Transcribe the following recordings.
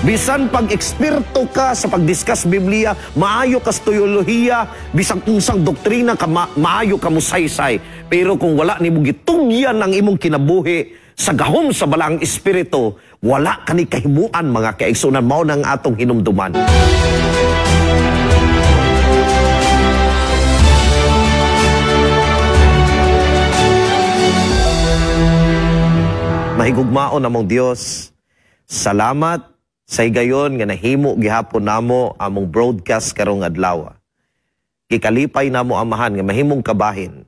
Bisan pag eksperto ka sa pag-discuss Biblia, maayo ka sa teolohiya, bisan unsang doktrina ka, maayo ka musaysay. Pero kung wala nimo gitugyan ang imong kinabuhi sa gahom sa Balaang Espiritu, wala ka ni kahimuan, mga kaigsunan. Mao nang atong hinumduman. Mahigugmaon namong Dios, salamat sa higayon nga nahimo gihapon namo among broadcast karong adlaw. Gikalipay namo, Amahan, nga mahimong kabahin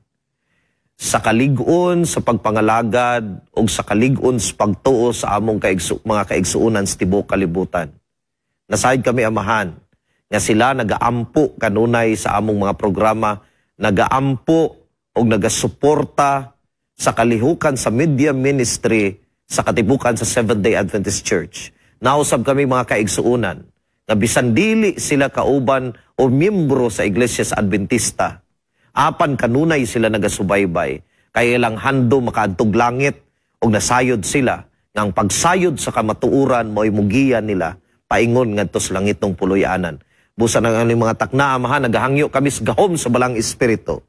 sa kalig-on sa pagpangalagad o sa kalig-on sa pagtuo sa among mga kaigsuonan sa tibuok kalibutan. Nasayod kami, Amahan, nga sila nagaampo kanunay sa among mga programa, nagaampo o nagasuporta sa kalihukan sa media ministry sa katibukan sa Seventh-day Adventist Church. Nausab kami, mga kaigsuonan, nga bisan dili sila kauban o miyembro sa Iglesia sa Adventista, apan kanunay sila nagasubaybay, kay ilang handom makaadtog langit, og nasayod sila nga ang pagsayod sa kamatuoran mo'y mugiya nila paingon ngadto sa langitong puloy-anan. Busa ng aming mga takna, Amahan, nagahangyo kami sa gahom sa Balaang Espiritu.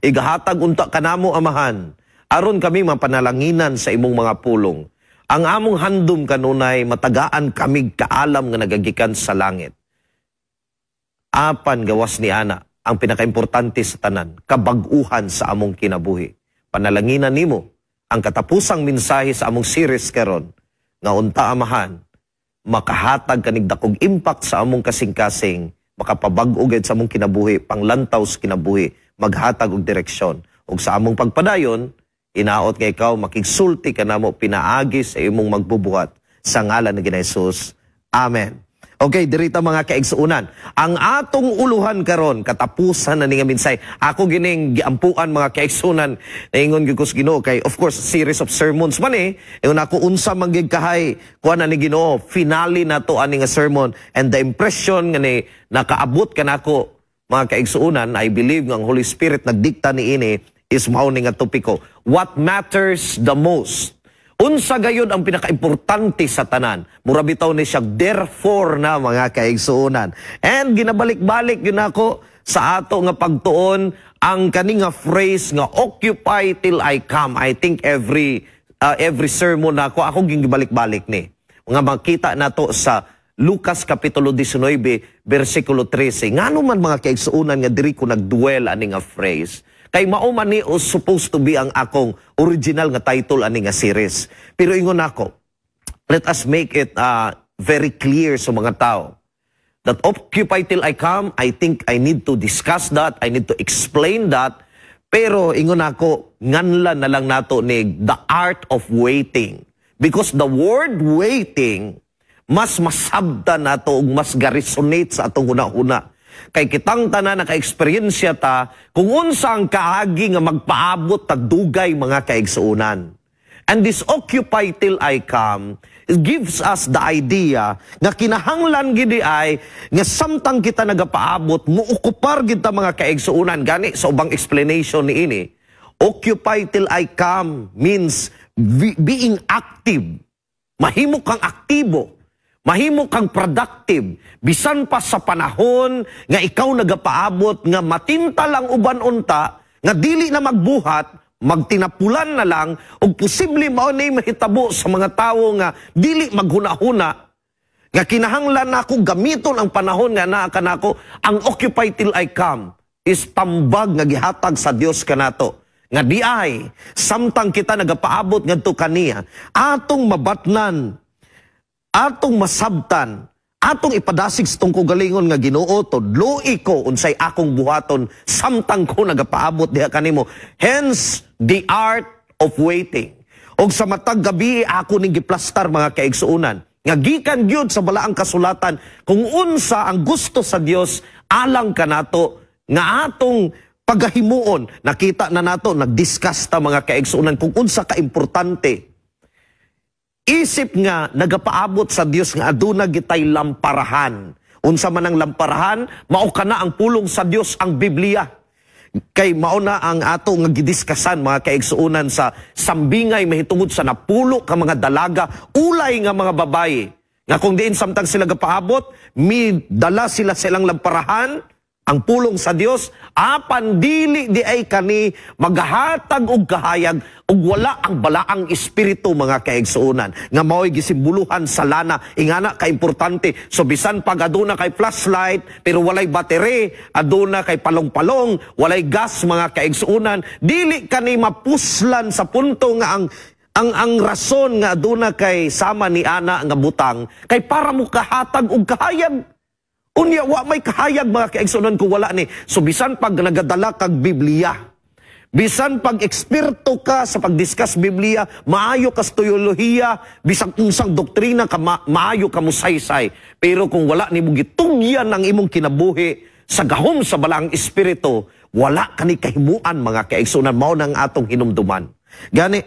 Igahatag unta kanamo, Amahan, aron kami mapanalanginan sa imong mga pulong. Ang among handom kanunay, matagaan kami kaalam nga nagagikan sa langit. Apan gawas ni ana, ang pinakaimportante sa tanan, kabag-uhan sa among kinabuhi. Panalanginan nimo ang katapusang mensahe sa among series karon, nga unta, Amahan, makahatag kanig dakog impact sa among kasing-kasing, makapabag-o gid sa among kinabuhi, panglantaw sa kinabuhi, maghatag og direksyon. Ug sa among pagpadayon, inaot nga ikaw makigsulti kanamo pinaagi sa imong magbubuhat, sa ngalan ni Hesus. Amen. Okay, dirita, mga kaigsuunan. Ang atong uluhan karon, katapusan na ni nga mensahe. Ako gining giampuan, mga kaigsuunan, naingon gyud ko sa Ginoo kay of course series of sermons man eh. Ingon ako, unsa man gyud kahay kuan na ni Ginoo, finale na to ani nga sermon, and the impression nga ni nakaabot kanako, mga kaigsuunan, I believe nga ang Holy Spirit nagdikta ni ini is mao ni nga topiko. What matters the most? Unsa gayud ang pinakaimportante sa tanan? Mura bitaw ni siya therefore na, mga kaigsuonan. And ginabalik-balik yun ako sa ato nga pagtuon ang kani nga phrase nga "occupy till I come." I think every sermon nako, ako gibalik-balik ni. Nga makita nato sa Lucas Kapitulo 19 versikulo 13. Ngano man, mga kaigsuonan, nga diri ko nagdwell ani nga phrase? Kay mao man ni supposed to be ang akong original nga title ani nga series. Pero ingon ako, let us make it very clear sa mga tao that "occupy till I come," I think I need to discuss that, I need to explain that. Pero ingon ako, nganlan na lang nato ni "the art of waiting." Because the word "waiting," mas masabta nato ug mas ga-resonate sa atong huna-huna. Kay kitang tanan naka-eksperyensya ta kung unsa ang kaagi nga magpaabot tagdugay, mga kaigsuonan. And this "occupy till I come," it gives us the idea nga kinahanglan gid ay nga samtang kita nagapaabot, muokupar gid ta, mga kaigsuonan. Gani sa ubang explanation ni ini, "occupy till I come" means being active. Mahimo kang aktibo. Mahimo kang productive. Bisan pa sa panahon nga ikaw nagapaabot, nga matintal ang uban unta, nga dili na magbuhat, magtinapulan na lang, ug posible mao ni mahitabo sa mga tawo nga dili maghuna-huna, nga kinahanglan nako gamiton ang panahon nga naa kanako. Ang "occupy till I come" is tambag nga gihatag sa Dios kanato. Nga di ay, samtang kita nagapaabot ngadto kaniya, atong mabatnan, atong masabtan, atong ipadasig sa tong kaugalingon nga, "Ginoo, tudloi ko unsay akong buhaton samtang ko nagapaabot diha kanimo." Hence, the art of waiting. Og sa matag gabi ako ning giplastar, mga kaigsuonan, nga gikan gyud sa Balaang Kasulatan kung unsa ang gusto sa Dios alang kanato nga atong pagahimuon. Nakita na nato, nagdiscuss ta, mga kaigsuonan, kung unsa ka importante isip nga nagapaabot sa Dios nga aduna gitay lamparahan. Unsa man ang lamparahan, mao kana ang pulong sa Dios, ang Biblia. Kay mao na ang ato nga gidiskasan, mga kaigsuonan, sa sambingay mahitungod sa 10 ka mga dalaga, ulay nga mga babaye Nga kung diin samtang sila gapaabot, mi dala sila sa ilang lamparahan, ang pulong sa Dios, apan dili di ay kani maghatag og kahayag ug wala ang balaang espiritu, mga kaigsuonan, nga mao'y gisimboluhan sa lana. Ingana kaimportante. So bisan pag aduna kay flashlight pero walay battery, aduna kay palong-palong, walay gas, mga kaigsuonan, dili kani mapuslan sa punto nga ang rason nga aduna kay sama ni ana nga butang kay para mo kahatag og kahayag. Unya wa may kahayag, mga kaigsuonan, kung wala ni. So bisan pag nagadala kag Biblia, bisan pag eksperto ka sa pagdiscuss Biblia, maayo ka sa teolohiya, bisan unsang doktrina ka maayo ka musaysay. Pero kung wala nimo gitugyan ang imong kinabuhi sa gahom sa balaang espiritu, wala kani kahimuan, mga kaigsuonan. Mao nang atong hinumduman. Gani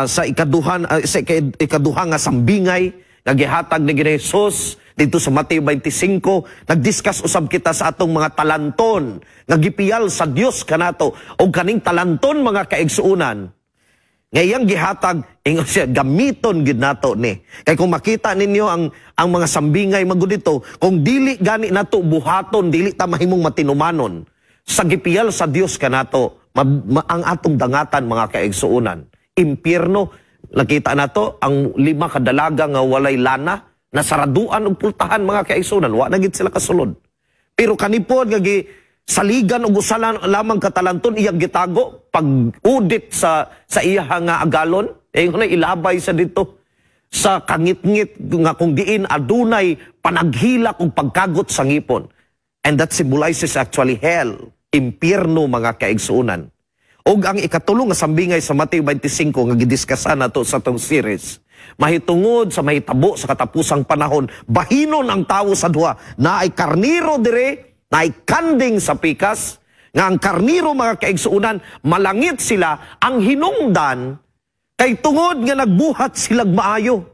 sa ikaduha nga sambingay nga gihatag ni Jesus dito sa Mateo 25, nagdiscuss usab kita sa atong mga talanton nga gipiyal sa Dios kanato. Og kaning talanton, mga kaigsuonan, nga iyang gihatag, ingon siya, gamiton gid nato ni. Kay kung makita ninyo ang mga sambingay magud dito, kung dili gani nato buhaton, dili ta mahimong matinumanon sa gipiyal sa Dios kanato, ang atong dangatan, mga kaigsuonan, impyerno. Nakita nato ang lima ka dalaga nga walay lana, nasaraduan og pultahan, mga kaigsuonan, wa na gid sila kasulod. Pero kanipod nga gi saligan og usa lamang ka talanton, iyang gitago, pag udit sa iya nga agalon, ingon na ilabay sa dito sa kangitngit nga kung diin adunay panaghilak ug pagkagot sa ngipon. And that symbolizes actually hell, impyerno, mga kaigsuonan. Og ang ikatulo nga sambingay sa Mateo 25 nga gidiskusan nato sa atong series, mahitungod sa mahitabo sa katapusang panahon, bahinon ang tawo sa duha, naay karniro dire, naay kanding sa pikas, nga ang karniro, mga kaigsuonan, malangit sila, ang hinungdan kay tungod nga nagbuhat silag maayo.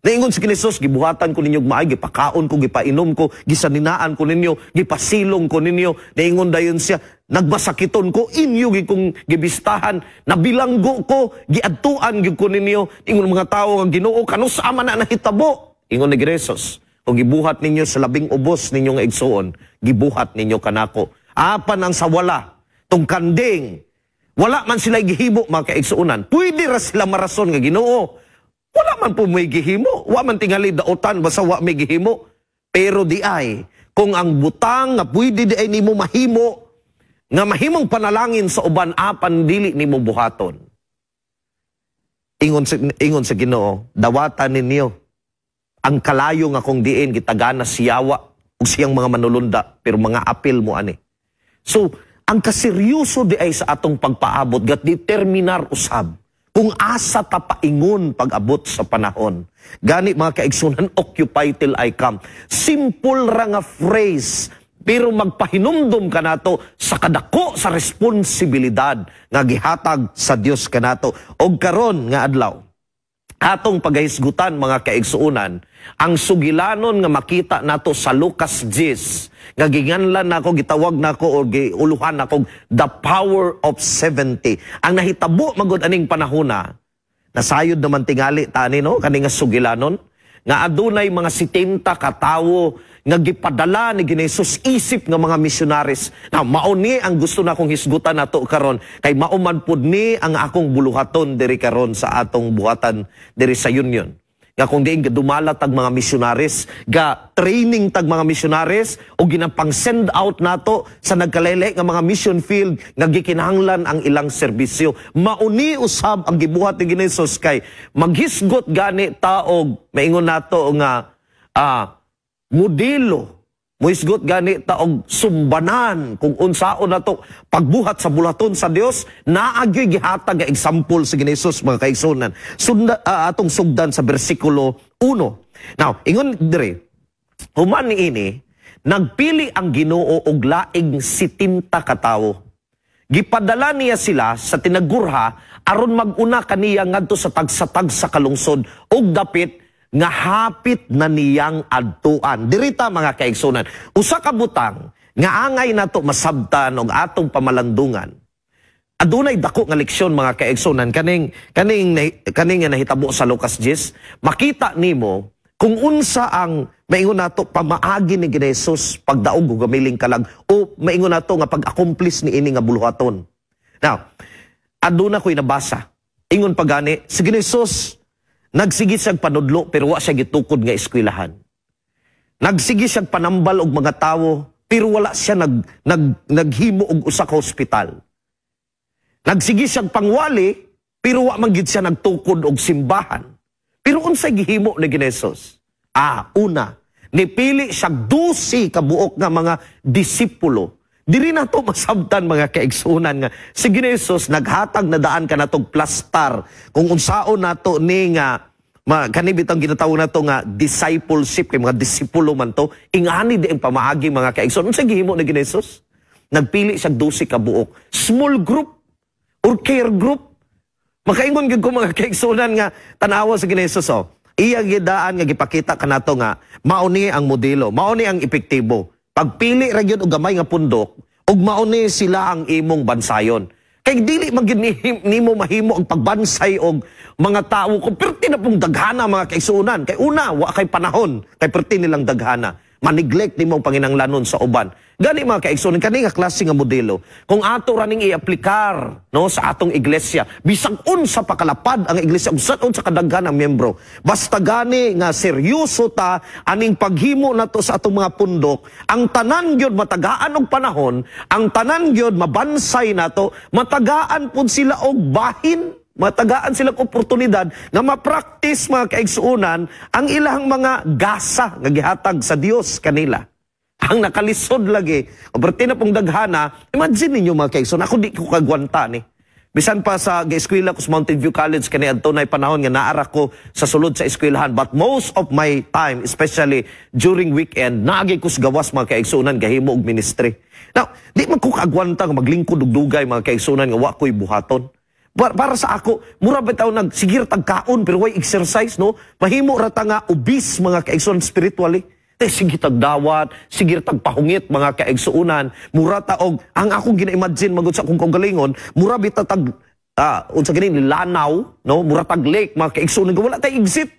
Naingon si Kristo, "Gibuhatan ko ninyo maayo, gipakaon ko, gipainom ko, gisaninaan ko ninyo, gipasilong ko ninyo." Naingon dayon siya, "Nagmasakiton ko, inyo gid kong gibistahan, nabilanggo ko, giadtuan gyud ko ninyo." Ingon mga tawo nga, "Ginoo, kanus-a man na nahitabo?" Ingon ni Jesus, "Kung gibuhat ninyo sa labing ubos ninyo nga igsuon, gibuhat ninyo kanako." Apan ang sawala, tong kanding, wala man sila gihimo, mga kaigsuonan. Pwede ra sila marason nga, "Ginoo, wala man po may gihimo. Wa man tingali daotan, basta wa may gihimo." Pero di ay, kung ang butang nga pwede di ay nimo mahimo, nga mahimong panalangin sa uban apan dili nimo buhaton. Ingon sa Ginoo, "Dawatan ninyo ang kalayo nga kung diin gitagana si yawa ug siyang mga manulunda, pero mga apil mo ani." So, ang kaseryoso di ay sa atong pagpaabot, gat determinar usab kung asa ta paingon pag-abot sa panahon. Gani, mga kaigsunan, "Occupy till I come." Simple ra nga phrase, pero magpahinumdum kanato sa kadako sa responsibilidad nga gihatag sa Dios kanato. Og karon nga adlaw, atong pagahisgutan, mga kaigsuonan, ang sugilanon nga makita nato sa Lucas 10 nga ginganlan nako, gitawag nako o giuluhan nako, "The Power of 70". Ang nahitabo magod aning panahona, nasayod naman tingali tani, no, kani nga sugilanon nga adunay mga 70 ka tawo nga gipadala ni Ginesus isip nga mga missionaries. Now, mao ni ang gusto na akong hisgutan nato karon, kay mao man pud ni ang akong buluhaton diri karon sa atong buhatan diri sa union. Nga kung diin dumala tag mga missionaries, ga training tag mga missionaries o ginapang send out nato sa nagkalele nga mga mission field nga gikinahanglan ang ilang serbisyo. Mauni usab ang gibuhat ni Ginesus, kay maghisgot gani taog maingon nato nga modelo, muhisgot gani ta og sumbanan kung unsaon nato pagbuhat sa buluhaton sa Dios. Naagyoy gihatag nga example sa Ginesus, mga kaigsuonan. Sunda, atong sugdan sa bersikulo 1. Now, ingon dire, human niini, nagpili ang Ginoo og laing 70 ka tawo. Gipadala niya sila sa tinagurha aron mag-una kaniya ngadto sa tagsa-tagsa kalungsod ug dapit nga hapit na niyang adtuan. Dirita, mga kaigsunan, usa ka butang nga angay nato masabtan og atong pamalandungan. Adunay dako nga leksyon, mga kaigsunan, kaning kaning kaning nga nahitabo sa Lucas 10, makita nimo Kung unsa ang maingon nato pamaagi ni Jesus pagdaog og gamiling kalag o maingon nato nga pag-accomplish ni ini nga buluhaton. Now, aduna ko'y nabasa. Ingon pa gani, si Jesus nagsige siyang panudlo pero wa siya gitukod nga eskwelahan. Nagsige siyang panambal og mga tawo pero wala siya nag, nag naghimo og usa ka hospital. Nagsige siyang pangwali pero wa man gid siya nagtukod og simbahan. Pero unsay gihimo ni Jesus? Una, nipili siya 12 ka buok nga mga disipulo. Diri na to masabtan, mga kaigsunan, nga si Jesus naghatag na daan kanatong plastar kung unsaon nato ni nga kani bitang ginatawag nato nga discipleship, kay mga disipulo man to. Ingani di ang pamaagi, mga kaigsunan. Unsay gihimo ni Jesus? Nagpili siya 12 ka buok, small group or care group. Makaingon gyud ko, mga kaigsunan, nga tan-awa sa Jesus, oh. Iya gidaan nga gipakita kanato nga mao ni ang modelo, mao ni ang epektibo. Pagpili ra gyud og gamay nga pundok ug mao ni sila ang imong bansayon. Kay dili man gyud nimo mahimo ang pagbansay og mga tawo kung perti na pong daghana, mga kaigsuonan. Kay una, wa kay panahon, kay perti nilang daghana. Ma-neglect nimo ang panginanglanon sa uban. Gani, mga kaigsuonan, kani nga klase nga modelo, kung ato raning i-aplikar, no, sa atong iglesia, bisag unsa pa kalapad ang iglesia ug sa unsa kadaghan ang miyembro, basta gani nga seryoso ta aning paghimo nato sa atong mga pundok, ang tanan gyud matagaan og panahon, ang tanan gyud mabansay nato, matagaan pud sila og bahin, matagaan silang oportunidad nga ma-practice, mga kaigsuonan, ang ilang mga gasa nga gihatag sa Dios kanila. Ang nakalisod lagi, o perti na pong daghana, imagine ninyo, mga kaigsuonan, ako di ko kagwanta ni. Bisan pa sa ga-eskwela ko sa Mountain View College kani adto nay panahon nga naara ko sa sulod sa eskwelahan, but most of my time, especially during weekend, naagi ko sa gawas, mga kaigsuonan, gahimo og ministry. Now, di man ko kaagwanta nga maglingkod og dugay, mga kaigsuonan, nga wa ko'y buhaton. Para sa ako, mura bitaw nag sige ra tag kaon pero way exercise, no? Mahimo ra ta nga obese, mga kaigsuonan, spiritually. Te sige tag dawat, sige tag pahungit, mga kaigsuonan, mura ta og ang akong gina-imagine magud sa akong kaugalingon, mura bitaw tag unsa gani lanaw, no? Mura tag lake, mga kaigsuonan, wala tay exit.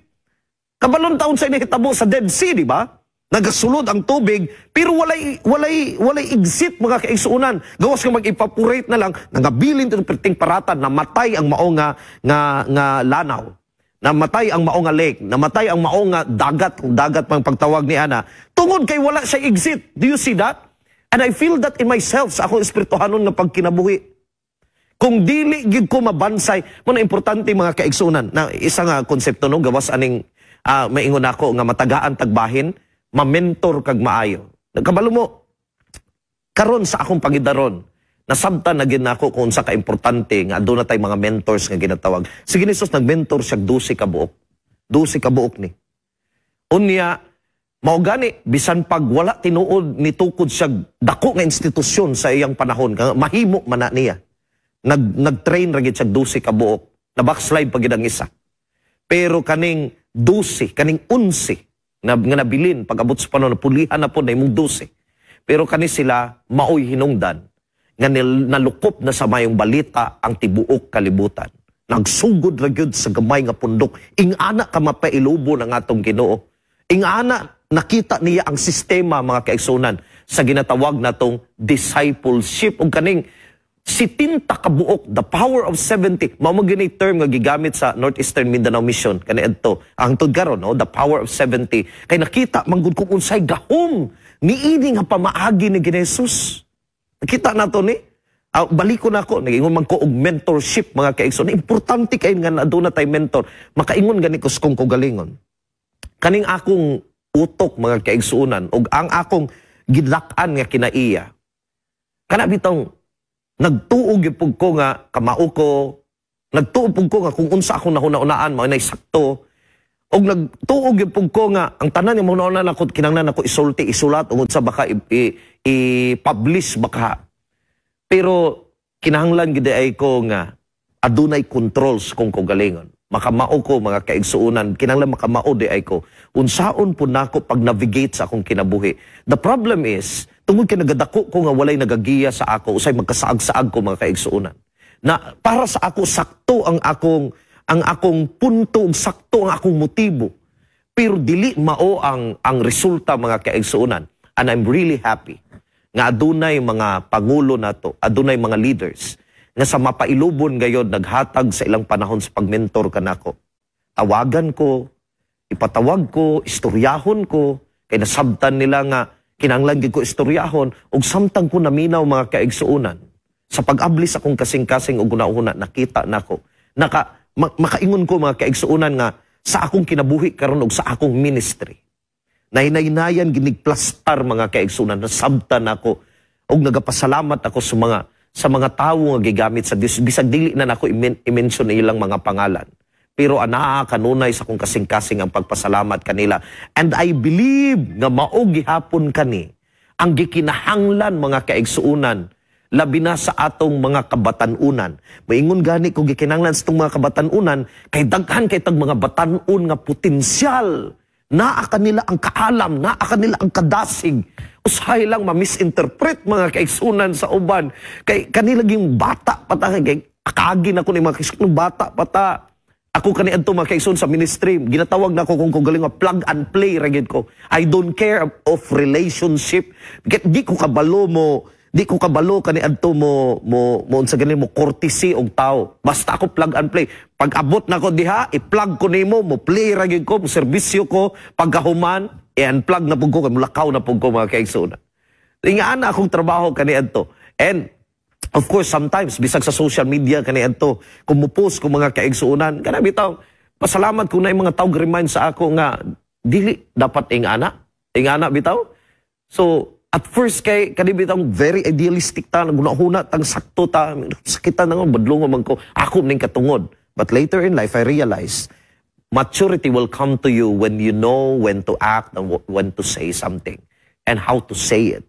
Kabalon taon sa inahitabo sa Dead Sea, di ba? Nagasulod ang tubig pero walay exit, mga kaigsuonan. Gawas nga mag-evaporate na lang, nangabilin itong perting paratan, namatay ang mao nga lanaw. Namatay ang mao nga lake, namatay ang mao nga dagat, kung dagat pang pagtawag ni ana. Tungod kay wala siya exit. Do you see that? And I feel that in myself sa akong espirituhanon nga pagkinabuhi. Kung dili gid ko mabansay, mo na importante, mga kaigsuonan, na isa nga konsepto, no, gawas aning maingon ako nga matagaan tagbahin, ma-mentor kag maayo. Nagkabalo mo, karon sa akong pangidaron, nasabtan na gid nako kung unsa ka importante nga aduna tay mga mentors nga ginatawag. Si Jesus nag-mentor siya 12 ka buok. 12 ka buok ni. Unya, mao gani bisan pag wala tinuod ni tukod siya dako nga institusyon sa iyang panahon, nga mahimo man na niya. Nag-train ra gid siya 12 ka buok. Na backslide pa gid ang isa. Pero kaning 12, kaning 11 na, nga nabilin pag abot sa panahon, pulihan na po na imong 12. Pero kani sila maoy hinungdan nga nalukop na sa mayong balita ang tibuok kalibutan. Nagsugod ra gyud sa gamay nga pundok. Ingana ka mapailubo ng atong Ginoo. Ingana nakita niya ang sistema, mga kaigsunan, sa ginatawag natong discipleship ug kaning 70 ka buok, the power of 70. Mao man gini term nga gigamit sa Northeastern Mindanao Mission kaniadto. Ang tud karon, no, the power of 70. Kay nakita man gud kung unsay gahom niini nga pamaagi ni Jesus. Nakita nato ni. Balik ko na ako, nagingon man ko og mentorship, mga kaigsoon. Importante kay nga aduna tay mentor. Makaingon gani ko sa kong kaugalingon. Kaning akong utok, mga kaigsuonan, ug ang akong gidlak-an nga kinaiya. Kana bitong nagtuo gyud pud ko nga kamao ko, nagtuo pud ko nga kung unsa akong nahuna-unaan mao nay sakto. Og nagtuo gyud pud ko nga ang tanan nga mahuna-unaan ako kinahanglan ako isulti, isulat ug unsa baka i-publish baka. Pero kinahanglan gid ay ko nga adunay controls kung kaugalingon. Makamao ko, mga kaigsuonan, kinahanglan makamao di ay ko. Unsaon po nako pag-navigate sa akong kinabuhi. The problem is, tungod kay nagadako ko nga walay nagagiya sa ako, usay magkasaag-saag ko, mga kaigsuonan. Na para sa ako sakto ang akong punto, ug sakto ang akong motibo. Pero dili mao ang resulta, mga kaigsuonan. And I'm really happy nga adunay mga pangulo nato, adunay mga leaders nga sa mapailubon gayod naghatag sa ilang panahon sa pagmentor kanako. Tawagan ko, ipatawag ko, istoryahon ko, kay nasabtan nila nga kinahanglan gyud ko istoryahon. Ug samtang ko naminaw, mga kaigsuonan, sa pag-abli sa akong kasing-kasing ug hunahuna, nakita nako. Makaingon ko, mga kaigsuonan, nga sa akong kinabuhi karon ug sa akong ministry, nahinaynayan ginigplastar, mga kaigsuonan, nasabtan nako ug nagapasalamat ako sa mga tawo nga gigamit sa Dios, bisag dili na nako i-mention ilang mga pangalan. Pero anaa kanunay sa akong kasing-kasing ang pagpasalamat kanila. And I believe nga mao gihapon kani ang gikinahanglan, mga kaigsuonan, labi na sa atong mga kabatanunan. Maingon gani ko gikinahanglan sa atong mga kabatanunan kay daghan kay tag mga batanon nga potensyal. Naa kanila ang kaalam, naa kanila ang kadasig. Usahay lang ma-misinterpret, mga kaigsuonan, sa uban. Kay kanila ging bata pa ta, kay akagi na ko ni mga kaigsuonan, bata pa ta. Ako kani adto, mga kaigsoon, sa ministry, ginatawag na ako kung galing nga plug and play ra gyud ko. I don't care of relationship. Di ko kabalo kani adto mo unsa gani mo courtesy og tao. Basta ako plug and play. Pag abot na ko diha, i-plug ko nimo, mo play ra gyud ko, mo serbisyo ko, pagkahuman, i-unplug na pud ko kay mulakaw na pud ko, mga kaigsoon. Ingaan na akong trabaho kani adto. And of course, sometimes, bisag sa social media kani adto, kung mo-post ko, mga kaigsuonan, kana bitaw, pasalamat ko na yung mga tao remind sa ako nga, dili dapat ingana. Ingana bitaw. So, at first kay kani bitaw very idealistic ta, nagunahuna tang sakto ta, sakitan na nga badlongo man ko, ako ning katungod. But later in life I realized maturity will come to you when you know when to act and when to say something and how to say it.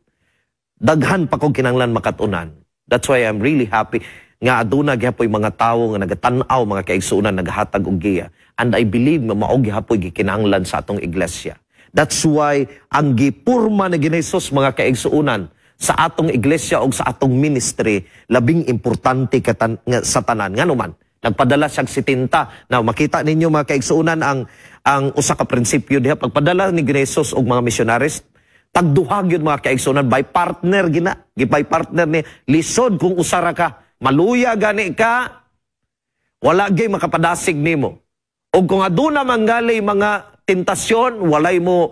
Daghan pa kong kinanglan makatunan. That's why I'm really happy nga aduna gihapoy mga tawo nga nagatan-aw, mga kaigsuonan, naghatag og giya. And I believe nga mao gihapoy gikinahanglan sa atong iglesia. That's why ang gipurma ni Jesus, mga kaigsuonan, sa atong iglesia o sa atong ministry, labing importante nga, sa tanan. Ngano man nagpadala siya 70. Now makita ninyo, mga kaigsuonan, ang usa ka prinsipyo diha pagpadala ni Jesus og mga missionaries. Tagduha gyud, mga kaigsuonan, by partner gina. Gi-by partner ni lisod kung usara ka. Maluya gani ka, wala gyud makapadasig nimo. Og kung aduna manggali mga tentasyon, walay mo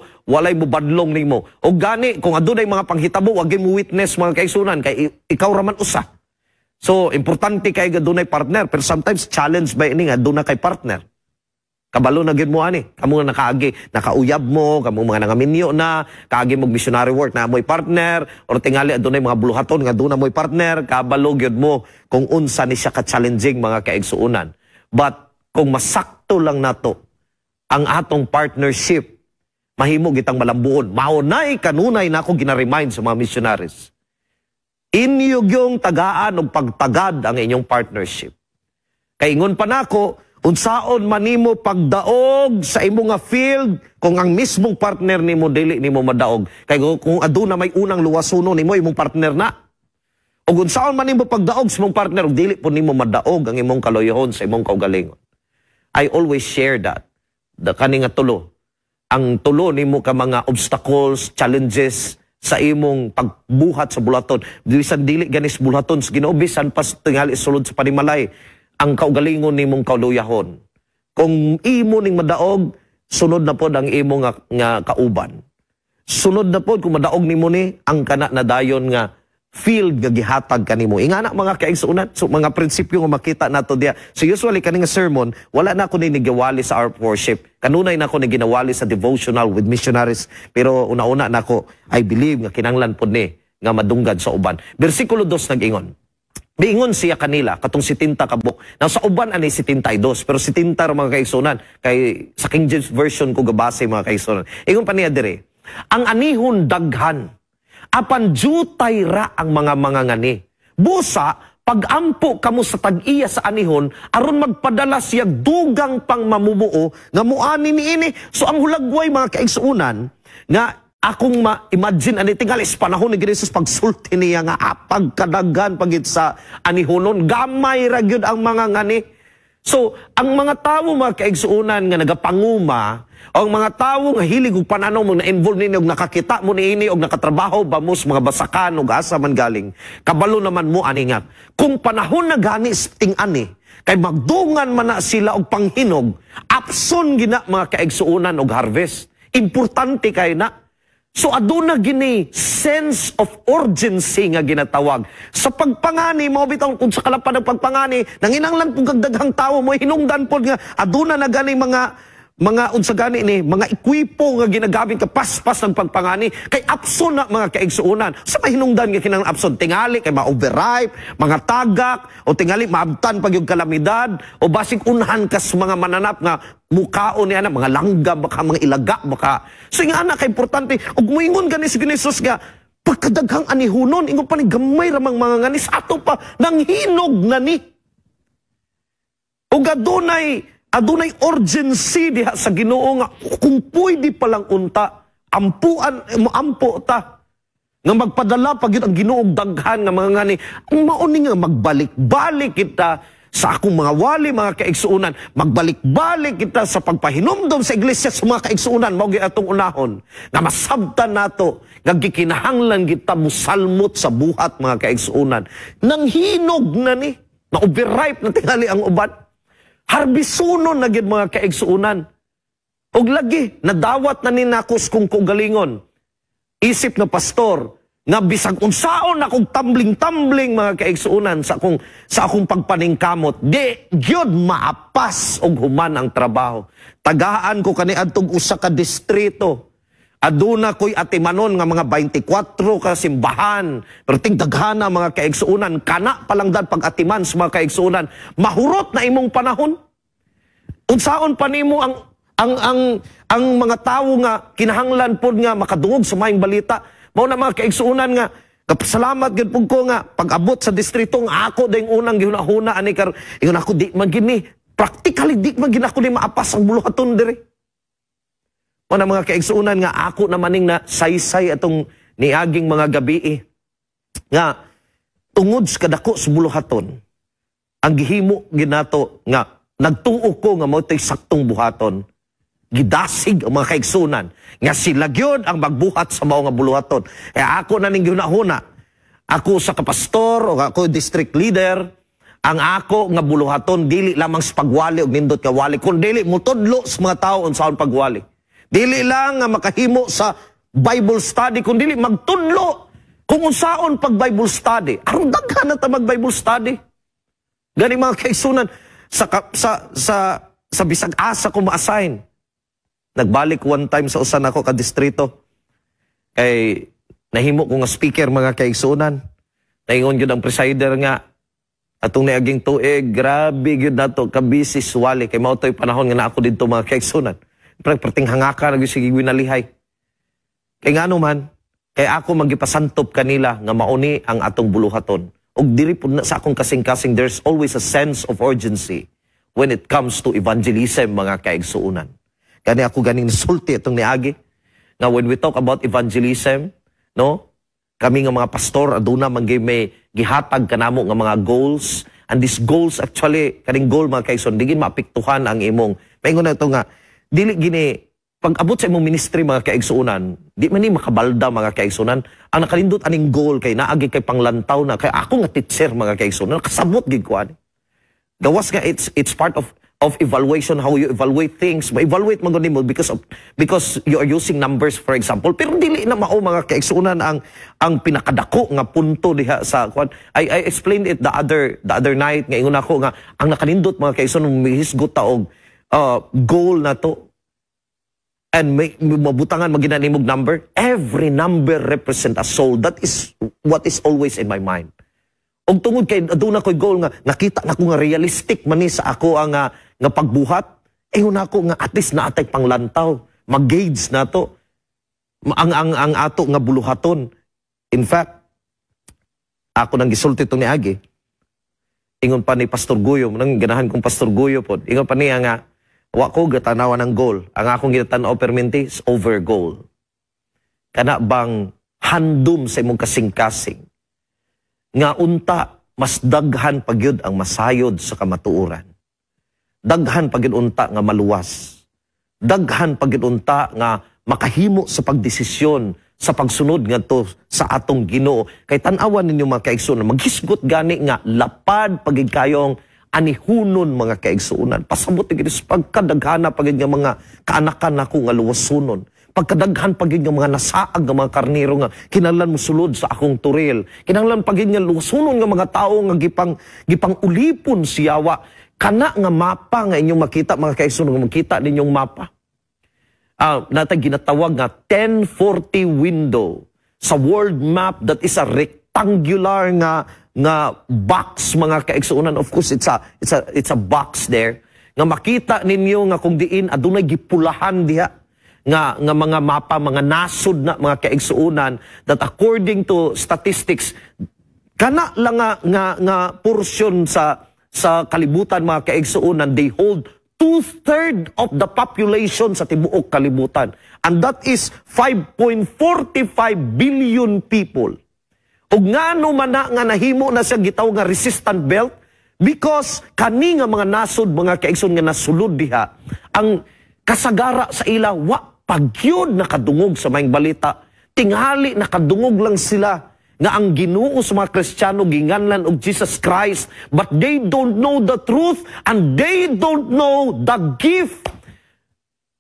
badlong nimo. Og gani kung adunay mga panghitabo, wa gyud mo witness, mga kaigsuonan, kay ikaw ra man usa. So importante kay adunay partner, pero sometimes challenge ba ini nga aduna kay partner. Kabalo na gyud mo ani. Kamo nga nakaagi, nakauyab mo, kamo mga nangaminyo na, kaagi mo missionary work na mo'y partner, or tingali adunay mga buluhaton nga aduna mo'y partner, kabalo gyud mo kung unsa ni siya ka-challenging, mga kaigsuonan. But kung masakto lang nato ang atong partnership, mahimo gitang malambuon. Mao nay kanunay nako gina-remind sa mga missionaries. Inyo gyung tagaan og pagtagad ang inyong partnership. Kay ingon pa nako, unsaon man nimo pagdaog sa imo nga field kung ang mismong partner nimo dili nimo madaog? Kay kung aduna may unang luwasuno nimo, imong partner na. Ug unsaon man nimo pagdaog sa imong partner ug dili po nimo madaog ang imong kaloyohon sa imong kaugalingon? I always share that. The kani nga tulo. Ang tulo nimo ka mga obstacles, challenges sa imong pagbuhat sa buluhaton. Bisan dili ganis buluhaton sa Ginoo, bisan pas tingali sulod sa panimalay, ang kaugalingon nimong kaluyahon. Kung imo ning madaog, sunod na pod ang imo nga kauban. Sunod na pod kung madaog nimo ni ang kana na dayon nga field nga gihatag kanimo. Ingana, mga kaigsuonan, so mga prinsipyo nga makita nato diya. So usually kani nga sermon, wala na ako ni nigawali sa hour of worship. Kanunay na ako ni ginawali sa devotional with missionaries. Pero una-una nako, I believe nga kinanglan pod ni nga madunggan sa uban. Bersikulo 2 nag-ingon. Miingon siya kanila, katong 70 ka buok. Now sa uban ani 72, pero 70 ra, mga kaigsuonan, kay sa King James Version ko gabase, mga kaigsuonan. Ingon pa niya dire, "Ang anihon daghan, apan jutay ra ang mga mangangani. Busa, pagampo kamo sa tag-iya sa anihon, aron magpadala siya dugang pang mamumuo nga muani niini." So ang hulagway, mga kaigsuonan, nga akong ma-imagine ani tingali sa panahon ni Jesus, pagsulti niya nga apag kadaghan pagit sa anihonon, gamay ra gyud ang mga ngani. So, ang mga tawo, mga kaigsuonan, nga nagapanguma, o ang mga tawo nga hilig og pananaw mo na involved nini og nakakita mo niini og nakatrabaho ba mo sa mga basakan og asa man galing, kabalo naman mo ani nga kung panahon na gani ting-ani kay magdungan man na sila og panghinog, apson gina, mga kaigsuonan, og harvest. Importante kay na. So aduna gini sense of urgency nga ginatawag. Sa pagpangani mo bitaw, kung sa kalapan ng pagpangani, nanginanglan pud kag daghang tawo mo, hinungdan pod nga aduna na gani mga unsa gani ni mga ekwipo nga ginagamit ka paspas ng pagpangani kay apson na, mga kaigsuonan. Sa mahinungdan nga kinahanglan apson, tingali kay ma-overripe, mga tagak, o tingali maabtan pag yung kalamidad, o basig unhan kas mga mananap nga mukaon ni ana, mga langgam baka, mga ilaga baka. So nga ana ka importante ug moingon gani si Jesus nga pagkadaghang anihunon, ingon pa ni gamay ramang mga nganis ato pa nanghinog na ni. Ug adunay urgency diha sa Ginoo nga kung pwede pa lang unta ampuan moampo ta nga magpadala pag ang Ginoo daghan nga mga ngani. Ang mao ni nga magbalik-balik kita sa akong mga wali, mga kaigsuonan, magbalik-balik kita sa pagpahinumdom sa iglesia sa mga kaigsuonan. Mao gyud atong unahon nga masabtan nato nga gikinahanglan kita musalmot sa buhat, mga kaigsuonan. Nanghinog na ni, na overripe na tingali ang uban, harbisunon na gyud, mga kaigsuonan. Ug lagi nadawat na ni nako kung kaugalingon isip nga pastor nga bisag unsaon akong tumbling-tumbling, mga kaigsuonan, sa akong pagpaningkamot, di gyud maapas og human ang trabaho. Tagaan ko kaniadtong usa ka distrito. Aduna ko'y atimanon nga mga 24 ka simbahan. Pero tingdaghana, mga kaigsuonan, kana palang dad pag-atiman sa mga kaigsuonan, mahurot na imong panahon. Unsaon pa nimo ang mga tawo nga kinahanglan pod nga makadungog sa maayong balita? Mao na, mga kaigsuonan, nga kapasalamat gyud pud ko nga pag-abot sa distrito nga ako dayong unang gihuna-huna ani kar ingon ako, di man gini practically, di man gini ako ni maapas ang buluhaton diri. Mao na, mga kaigsuonan, nga ako na maning na saysay atong niaging mga gabi nga tungod sa kadako sa buluhaton, ang gihimo ginato nga nagtuo ko nga mao saktong buhaton, gidasig ang mga kaigsunan nga sila gyud ang magbuhat sa mao nga buluhaton. Eh ako na ning gihuna-huna. Ako sa kapastor o ako district leader, ang ako nga buluhaton dili lamang sa pagwali og nindot nga wali, kun dili mutudlo sa mga tao unsaon pagwali. Dili lang nga makahimo sa Bible study, kun dili magtudlo kung unsaon pag Bible study. Aron daghan na ta mag Bible study. Gani, mga kaigsunan, sa bisag asa ko ma-assign. Nagbalik one time sa usan ako ka distrito. Kay nahimo ko nga speaker, mga kaigsunan. Naingon gyud ang presider nga atong niaging tuig, grabe gyud nato ka busy wali kay mao to'y panahon nga na ako didto, mga kaigsunan. Pero perting hangaka na gyud sige winalihay. Kay ngano man, kay ako magipasantop kanila nga mauni ang atong buluhaton. Ug diri pud na sa akong kasing-kasing, there's always a sense of urgency when it comes to evangelism, mga kaigsuonan. Gani ako ganing nasulti itong niagi nga when we talk about evangelism, no? Kami nga mga pastor aduna man gyud may gihatag kanamo nga mga goals, and these goals actually, kaning goal, mga kaigsoon, di gid maapektuhan ang imong maingon na ito nga dili gini pag abot sa imong ministry, mga kaigsuonan, di man ni makabalda, mga kaigsuonan. Ang nakalindot aning goal kay naagi kay panglantaw na kay ako nga teacher, mga kaigsuonan, kasabot gid ko ani. Gawas nga it's part of evaluation, how you evaluate things. Ma-evaluate man gud nimo because you are using numbers, for example, pero dili na mao, mga kaigsuonan, ang pinakadako nga punto diha sa kwan. I explained it the other night nga ingon ako nga ang nakanindot, mga kaigsuonan, mihisgot ta og goal na to and may mabutangan magina nimog number. Every number represent a soul. That is what is always in my mind. Og tungod kay aduna ko'y goal nga nakita nako nga realistic man ni sa ako ang nga pagbuhat, ingon ako nga at least naatay panglantaw, mag-gauge nato ang ato nga buluhaton. In fact, ako nang gisulti itong niagi. Ingon pa ni Pastor Guyo, nang ganahan kong Pastor Guyo pod. Ingon pa niya nga wa ko gatanawan ng goal. Ang akong ginatanaw perminti is over goal. Kana bang handom sa imong kasing-kasing nga unta mas daghan pa gyud ang masayod sa kamatuoran? Daghan pa gyud unta nga maluwas. Daghan pa gyud unta nga makahimo sa pagdesisyon sa pagsunod ngadto sa atong Ginoo. Kay tan-awan ninyo, mga kaigsuonan, maghisgot gani nga lapad pa gyud kayong anihunon, mga kaigsuonan. Pasabot ni Kristo, pagkadaghana pa gyud nga mga kaanakan nako nga luwasunon. Pagkadaghan pa gyud nga mga nasaag nga mga karnero nga kinahanglan mosulod sa akong toril. Kinahanglan pa gyud nga luwasunon nga mga tawo nga gipang ulipon sa yawa. Kana nga mapa nga inyong makita, mga kaigsuonan, nga makita ninyong mapa. Natay ginatawag nga 1040 window sa world map that is a rectangular nga box, mga kaigsuonan. Of course, it's a box there nga makita ninyo nga kung diin adunay gipulahan diha nga mga mapa, mga nasod na, mga kaigsuonan, that according to statistics, kana lang nga portion sa kalibutan, mga kaigsuonan, they hold two-third of the population sa tibuok kalibutan. And that is 5.45 billion people. Ug ngano man na nga nahimo na siya gitawag nga resistant belt? Because kani nga mga nasod, mga kaigsoon, nga nasulod diha, ang kasagara sa ila wa pa gyud nakadungog sa maayong balita. Tingali nakadungog lang sila nga ang Ginoo sa mga Kristiyano ginganlan og Jesus Christ, but they don't know the truth and they don't know the gift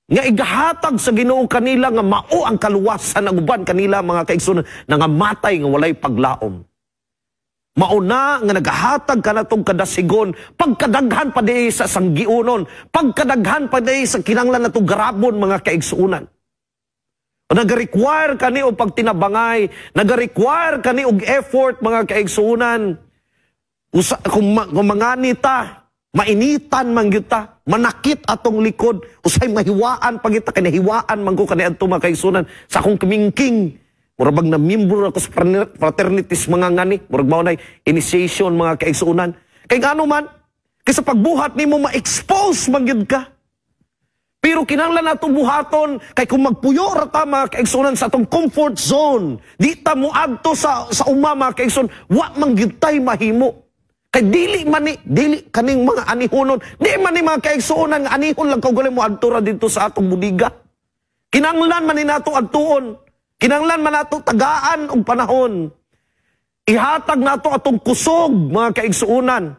nga igahatag sa Ginoo kanila nga mao ang kaluwasan. Ang uban kanila, mga kaigsuonan, nangamatay nga walay paglaom. Mauna nga nagahatag kanatong kadasigon, pagkadaghan pa di sa sanggiunon, pagkadaghan pa di sa kinanglan natong garabon, mga kaigsuonan. Naga-require kani og pagtinabangay, naga-require kani og effort, mga kaigsuonan. Kung mangani ta, mainitan man gyud ta, manakit atong likod, usay mahiwaan pa kita, kay nahiwaan man ko kaniadto, mga kaigsuonan, sa akong kamingking. Mura bag na membro ako sa fraternities mga ngani, murag mao nay initiation, mga kaigsuonan. Kay ngano man, kaysa pagbuhat nimo ma-expose man gyud ka. Pero kinahanglan nato buhaton kay kung magpuyo ra ta, mga kaigsuonan, sa atong comfort zone, di ta moadto sa uma, mga kaigsuonan, wa man gyud tay mahimo. Kay dili man ni, dili kaning mga anihonon, di man ni, mga kaigsuonan, nga anihon lang kaugaling mo adto ra didto sa atong budiga. Kinahanglan man ni nato adtuon. Kinahanglan man nato tagaan og panahon. Ihatag nato atong kusog, mga kaigsuonan.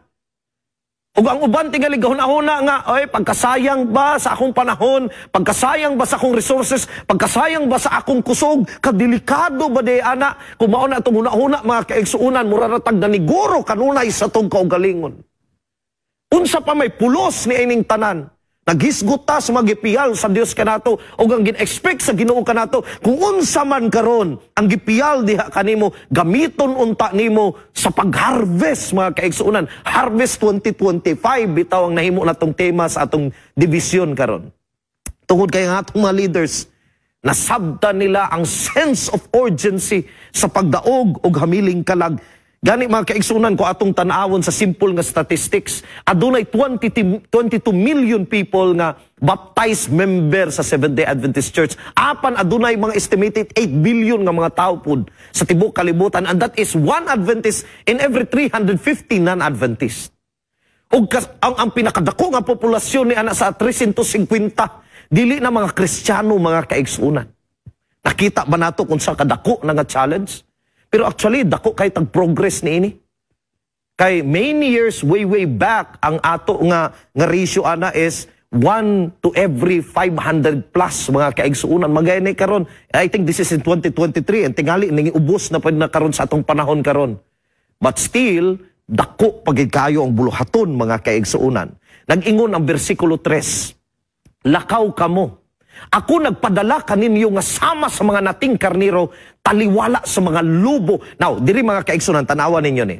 Ug ang uban tingali gahuna-huna nga, "Oy, pagkasayang ba sa akong panahon, pagkasayang ba sa akong resources, pagkasayang ba sa akong kusog, kadelikado ba di ana?" Kung mao na atong huna-huna, mga kaigsuonan, mura ra tag naniguro kanunay sa atong kaugalingon. Unsa pa may pulos ni ining tanan? Naghisgot ta sa mga gipiyal sa Dios kanato ug ang gin-expect sa Ginoo kanato. Kung unsa man karon ang gipiyal diha kanimo, gamiton unta nimo sa pag-harvest, mga kaigsuonan. Harvest 2025 bitaw ang nahimo natong tema sa atong division karon. Tungod kay ang atong mga leaders, nasabtan nila ang sense of urgency sa pagdaog og hamiling kalag. Gani, mga kaigsuonan, ko atong tan-awon sa simple nga statistics, adunay 20, 22 million people nga baptized member sa Seventh-day Adventist Church. Apan adunay mga estimated 8 billion nga mga tao pud sa tibuok kalibutan, and that is one Adventist in every 350 non-Adventist. Ug ang pinakadako nga populasyon ni ana sa 350 dili na mga Kristiyano, mga kaigsuonan. Nakita ba nato kung sa kadako na nga challenge? Pero actually, dako kay tag progress niini. Kay many years way way back, ang ato nga ratio ana is 1 to every 500 plus, mga kaigsuonan. Magay ni karon. I think this is in 2023 and tingali ning ubos na pud na karon sa atong panahon karon. But still, dako pa gyud kayo ang buluhaton, mga kaigsuonan. Nag-ingon ang bersikulo 3, "Lakaw kamo. Ako nagpadala kaninyo nga sama sa mga nating karniro, taliwala sa mga lobo." Now, diri, mga kaigsuonan, tanawan ninyo ni.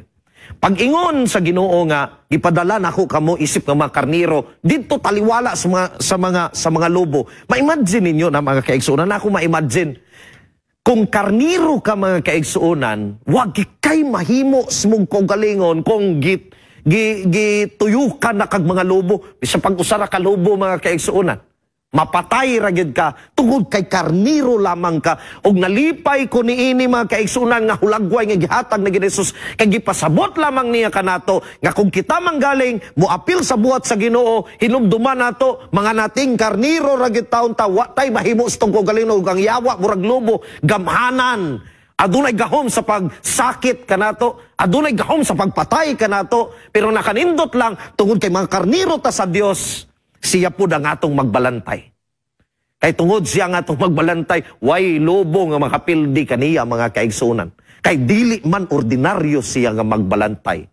Pag-ingon sa Ginoo nga gipadala nako kamo isip nga mga karniro didto taliwala sa mga lobo. Ma-imagine ninyo na, mga kaigsuonan, ako ma-imagine kung karniro ka, mga kaigsuonan, wag kay mahimo sa mong kaugalingon kung git gi gituyukan na kag mga lobo. Bisan pag usa ra ka lobo, mga kaigsuonan. Mapatay ra gyud ka tungod kay karniro lamang ka. Og nalipay ko niini, mga kaigsunan, nga hulagway nga gihatag ni Jesus, kay gipasabot lamang niya kanato nga kung kita manggaling moapil sa buhat sa Ginoo, hinumduman nato mga nating karniro ra gyud taon ta, wa tay mahimo sa tong kaugalingon, ug ang yawa murag lobo, gamhanan. Adunay gahom sa pagsakit kanato, adunay gahom sa pagpatay kanato, pero nakanindot lang tungod kay mga karniro ta sa Dios, siya pud ang atong magbalantay. Kay tungod siya ang atong magbalantay, way lobo nga makapildi kaniya, mga kaigsunan. Kay dili man ordinaryo siya nga magbalantay.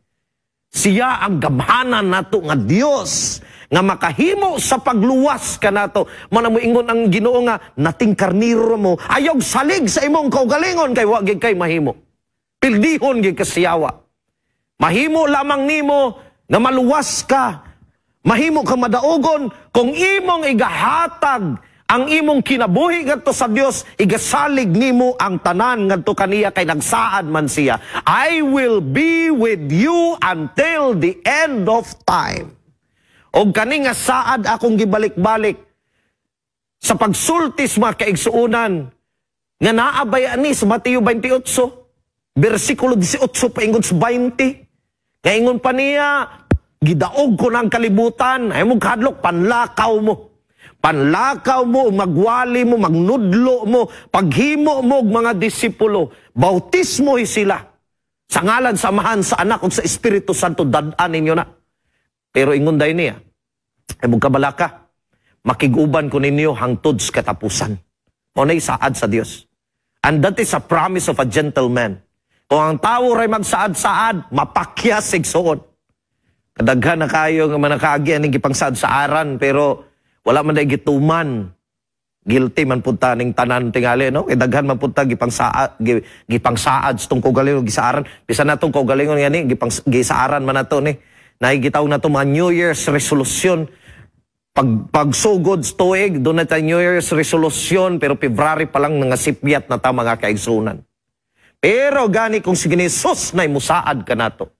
Siya ang gamhanan nato nga Dios nga makahimo sa pagluwas kanato. Mana moingon ang Ginoo nga nating karniro mo, ayaw salig sa imong kaugalingon kay wa gid kay mahimo. Pildihon gid ka siyawa. Mahimo lamang nimo nga maluwas ka. Mahimo ka madaogon kung imong igahatag ang imong kinabuhi ngadto sa Dios, igasalig nimo ang tanan ngadto kaniya kay nagsaad man siya, "I will be with you until the end of time." Og kani nga saad akong gibalik-balik sa pagsultis, mga kaigsuonan, nga naa bay ani sa Mateo 28 bersikulo 18 paingon sa 20, nga ingon pa niya, "Gidaog ko ng kalibutan." Ay mo kadlok, panlakaw mo. Panlakaw mo, magwali mo, magnudlo mo, paghimo mo og mga disipulo, bautismo sila sa ngalan sa Amahan, sa Anak, ug sa Espiritu Santo, dad-an ninyo na. Pero ingon day niya, "Ay mong kabalaka, makig-uban ko ninyo hangtod sa katapusan." Mao na'y saad sa Dios. And that is a promise of a gentleman. Kung ang tao ray magsaad-saad, mapakyas igsuon. Kadaghan na kayo nga manakaagi aning gipangsaad sa aran, pero wala man day gituman. Guilty man pud ta ning tanan tingali, no? Kay daghan man pud ta gipangsaad sa tong kaugalingon, gisaaran. Bisan natong kaugalingon yani gipang gisaaran man nato ni. Naay gitawag nato mga New Year's resolution. Pagsugod sa tuig, doon na tayo New Year's resolution, pero February pa lang nangasipyat na ta, mga kaigsunan. Pero gani kung si Jesus na musaad ka nato,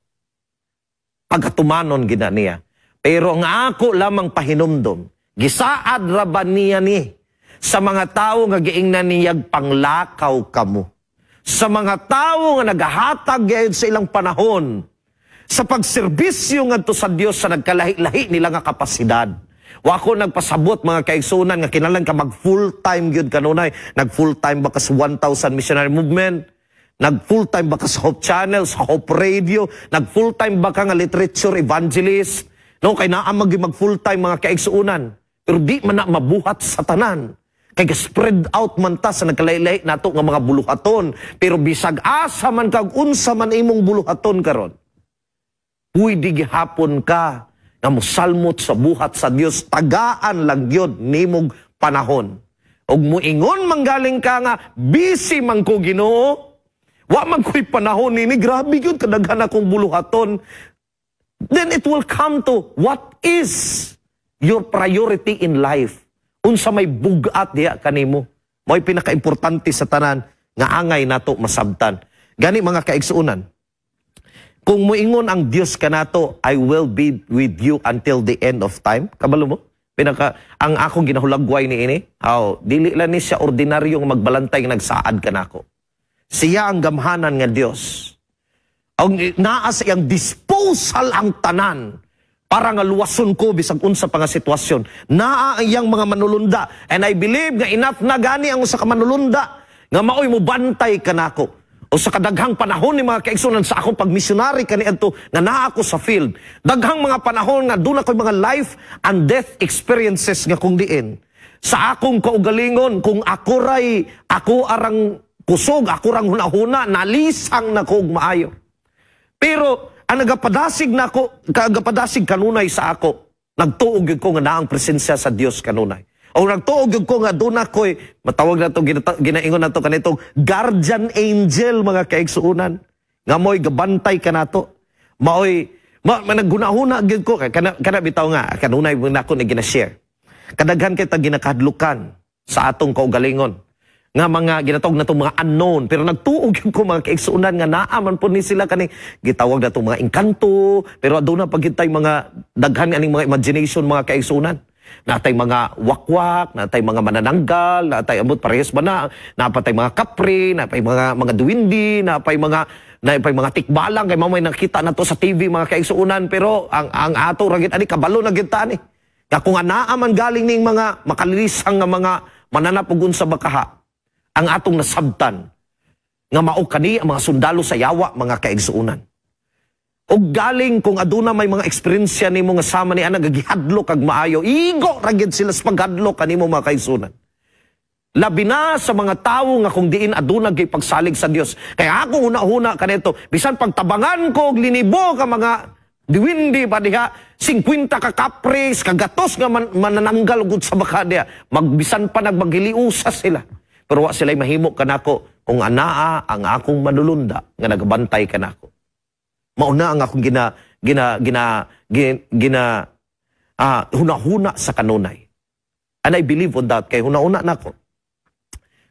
pagkatumanon gina niya. Pero ang ako lamang pahinumdom, gisaad ra ba niya ni sa mga tao nga giingnan niyag panglakaw kamo? Sa mga tao nga nagahatag gayud sa ilang panahon sa pagserbisyo ngadto sa Dios sa nagkalahi-lahi nila nga kapasidad. Wa ko nagpasabot, mga kaigsunan, nga kinahanglan ka mag full time gyud kanunay. Nag full time ba ka sa 1000 Missionary Movement? Nag full time ba ka sa Hope Channel, sa Hope Radio? Nag full time ba ka nga literature evangelist? No, kay naa mag full time, mga kaigsuonan. Pero di man na mabuhat sa tanan. Kay spread out man ta sa nagkalahi-lahi nato nga mga buluhaton. Pero bisag asa man kag unsa man imong buluhaton karon, pwede gihapon ka nga mosalmot sa buhat sa Dios, tagaan lang gyud nimog panahon. Og muingon manggaling ka nga busy man ko, Ginoo, wa man ko'y panahon nini, grabe gyud kadaghan akong buluhaton. Then it will come to what is your priority in life. Unsa may bugat diha kanimo. Mo'y pinakaimportante sa tanan nga angay nato masabtan. Gani, mga kaigsuonan, kung muingon ang Dios kanato, "I will be with you until the end of time." Kabalo mo? Pinaka ang akong ginahulagway ni ini, aw, dili lang ni siya ordinaryong magbalantay nga nagsaad kanako. Siya ang gamhanan nga Dios. Ang naa sa iyang disposal ang tanan para nga luwason ko bisag unsa pa nga sitwasyon. Naa ang iyang mga manulunda, and I believe nga enough na gani ang usa ka manulunda nga maoy mobantay kanako. O sa kadaghang panahon ni, mga kaigsunan, sa akong pagmisyonary kaniadto nga naa ako sa field. Daghang mga panahon nga doon ako'y mga life and death experiences nga kung diin sa akong kaugalingon, kung ako ray ako arang kusog, ako rang hunahuna, nalisang na ko og maayo. Pero ang nagapadasig nako, kagapadasig kanunay sa ako, nagtuo gyud ko nga naang presensya sa Dios kanunay. O nagtuo gyud ko nga doon ako'y matawag na to, ginaingon na to kanitong guardian angel, mga kaigsuonan, nga mo'y gabantay kanato. Maoy ma, ma naggunahuna gyud ko kay kana bitaw nga kanunay mo nako ni gina-share. Kadaghan kay ta ginakadlukan sa atong kaugalingon nga mga ginatawag na mga unknown, pero nagtuo gyud ko, mga kaigsuonan, nga naa man po ni sila kani gitawag na mga engkanto, pero aduna pa gyud tay mga daghan aning mga imagination, mga kaigsuonan. Naa tay mga wakwak, naa tay mga manananggal, naa tay ambot parehas ba na, naa pa tay mga kapre, naa pay mga duwindi, naa pay mga tikbalang kay mamay nakita na to sa TV, mga kaigsuonan, pero ang ato ra gid ani, kabalo na gid ta ani. Nga kung anaa man galing ning mga makalilisang nga mga mananap ug unsa ba kaha, ang atong nasabtan nga mao kani ang mga sundalo sa yawa, mga kaigsuonan. Og galing kung aduna may mga eksperyensya nimo nga sama ni ana, gagihadlok kag maayo, igo ra gid sila sa paghadlok kanimo, mga kaigsuonan. Labi na sa mga tawo nga kung diin aduna gyud pagsalig sa Dios. Kaya ako una-una kanito, bisan pagtabangan ko og linibo ka mga diwindi pa diha, 50 ka kapres, kagatos nga manananggal ug sa baka diha, magbisan pa nagmaghiliusa sila. Pero wa sila mahimo kanako kung anaa ang akong manulunda nga nagabantay kanako. Mauna ang akong gina gina gina gina, gina hunahuna sa kanunay. And I believe on that kay hunahuna nako.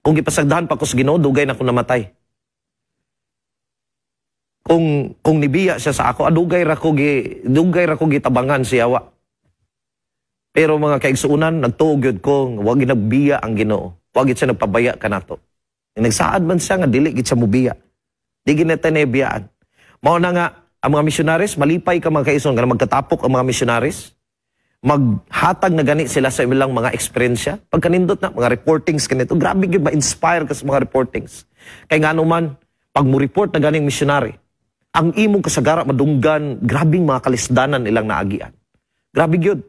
Kung gipasagdahan pa ko sa Ginoo, dugay na ko namatay. Kung nibiya siya sa ako, dugay ra ko gitabangan siya wa. Pero mga kaigsuonan, nagtuo gyud ko, wa gyud nagbiya ang Ginoo. Wa gyud siya nagpabaya kanato. Nagsaad man siya nga dili gid siya mubiya. Di gid na biyaan. Mao na nga ang mga missionaries, malipay ka, mga kaigsuonan, nga magkatapok ang mga missionaries, maghatag na gani sila sa ilang mga eksperyensya. Pagkanindot na, mga reportings kanito, grabe gyud ma-inspire ka sa mga reportings. Kay ngano man, pag mo report na ganing missionary, ang imong kasagara madunggan, grabing mga kalisdanan ilang naagian. Grabe gyud.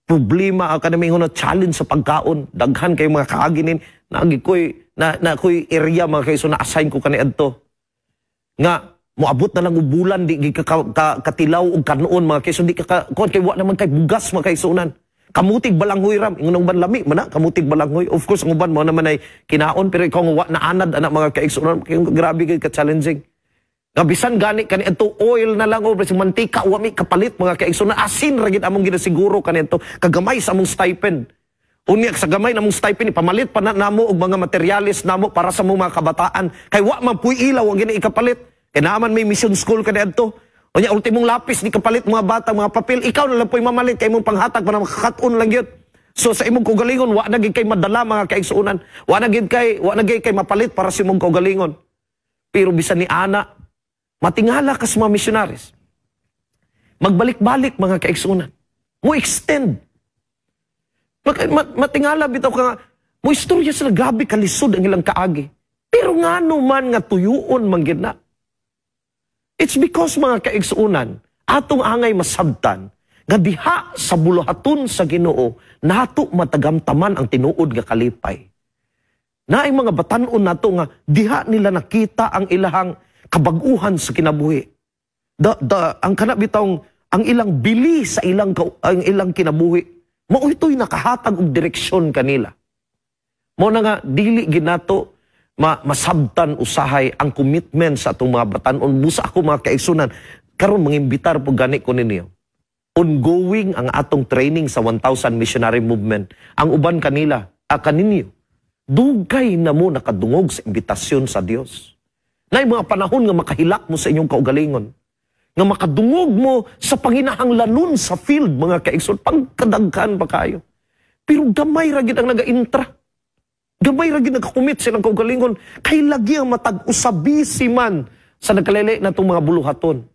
Problema ang kanang na challenge sa pagkaon, daghan kay mga kaaginin, naagi ko'y na, na ko'y area, mga kaigsoon, na assign ko kani adto. Nga moabot na lang og bulan di ka katilaw og kanuon, mga kaigsoon, di ka kuan kay wa naman kay bugas, mga kaigsuonan. Kamutig balanghoy ram ingon ang uban, lami man na kamutig balanghoy. Of course, ang uban mo naman ay kinaon, pero ikaw nga wa na anad ana, mga kaigsuonan, grabe kay ka challenging. Nga bisan gani kani adto oil na lang o mantika, wa mi kapalit, mga kaigsuonan. Asin ra gid among ginasiguro kani adto kagamay sa among stipend. Unya sa gamay namong stipend, ipamalit pa na namo og mga materyales namo para sa mga kabataan kay wa man puy ilaw ang gini ikapalit. Kay naaman may mission school kani adto. Unya ultimong lapis di kapalit mga bata, mga papel, ikaw na lang po'y mamalit kay imong panghatag para makakaton lang gyud. So sa imong kaugalingon, wa na gid kay madala, mga kaigsuonan. Wa na gid kay mapalit para sa imong kaugalingon. Pero bisan ni ana, matingala ka sa mga missionaries. Magbalik-balik, mga kaigsuonan. Mo extend. Matingala bitaw ka nga, mo istorya sila, grabe kalisod ang ilang kaagi. Pero ngano man nga tuyuon man gid na? It's because, mga kaigsuonan, atong angay masabtan nga diha sa buluhaton sa Ginoo nato matagamtaman ang tinuod nga kalipay. Naay mga batan-on nato nga diha nila nakita ang ilahang kabag-uhan sa kinabuhi. The ang kana bitawng ang ilang bili sa ang ilang kinabuhi. Mao ito'y nakahatag og direksyon kanila. Mao na nga dili ginato masabtan usahay ang commitment sa atong mga batan-on. Busa ako, mga kaigsuonan, karon mangimbitar po gani ko ninyo. Ongoing ang atong training sa 1,000 Missionary Movement. Ang uban kanila, kaninyo, dugay na mo nakadungog sa imbitasyon sa Dios. Naay mga panahon nga makahilak mo sa inyong kaugalingon. Nga makadungog mo sa panginahanglanon sa field, mga kaigsoon, pagkadaghan pa kayo. Pero gamay ra gid ang nagaintra. Gamay ra gid nagka-commit silang kaugalingon. Kay lagi ang matag usa busy man sa nagkalele na itong mga buluhaton.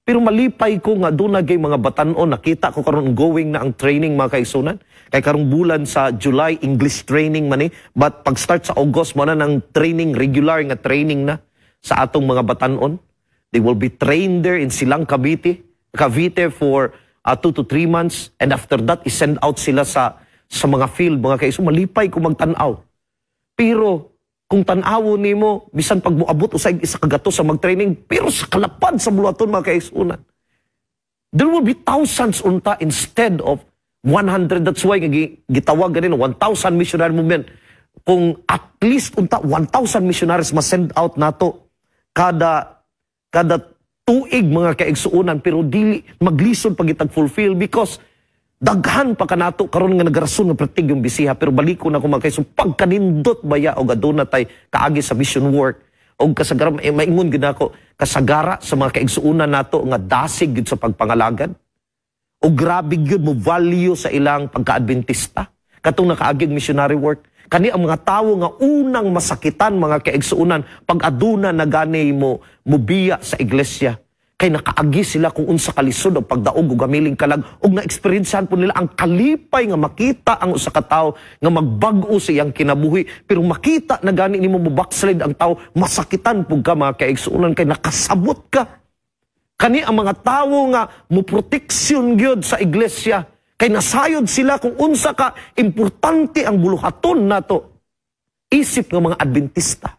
Pero malipay ko nga doon na mga batanon, nakita ko karon going na ang training, mga kaigsuonan. Kay karong bulan sa July, English training man eh. But pag start sa August mo na ng training, regular nga training na sa atong mga batanon. They will be trained there in Silang, Cavite for 2 to 3 months. And after that, i-send out sila sa mga field, mga kaigsoon. Malipay ko magtanaw. Pero kung tan-awon nimo, bisan pag moabot usay isa ka gato sa mag-training, pero sa kalapad sa buluhaton, mga kaigsuonan, there will be thousands unta instead of 100. That's why nga gitawag ganin 1,000 missionary movement. Kung at least unta 1,000 missionaries ma-send out nato kada tuig, mga kaigsuonan, pero dili maglisod pag itag fulfill because daghan pa kanato karon nga nagarason nga pertig yung bisiha. Pero baliko na ko, mga kaigsoon, pagkanindot baya og aduna tay kaagi sa mission work og kasagara, eh, maingon gid ako kasagara sa mga kaigsuonan nato nga dasig gid sa pagpangalagad. O grabe gyud mo value sa ilang pagka-Adventista. Katong nakaagig missionary work. Kani ang mga tawo nga unang masakitan, mga kaigsuonan, pag aduna na gani mo mubiya sa iglesia. Kay nakaagi sila kung unsa kalisod og pagdaog og gamiling kalag ug na-experiencehan po nila ang kalipay nga makita ang usa ka tawo nga magbag-o sa iyang kinabuhi. Pero makita na gani nimo mo backslide ang tawo, masakitan pug ka, mga kaigsuonan, kay nakasabot ka. Kani ang mga tawo nga mo proteksyon gyud sa iglesia kay nasayod sila kung unsa ka importante ang buluhaton nato isip nga mga Adventista.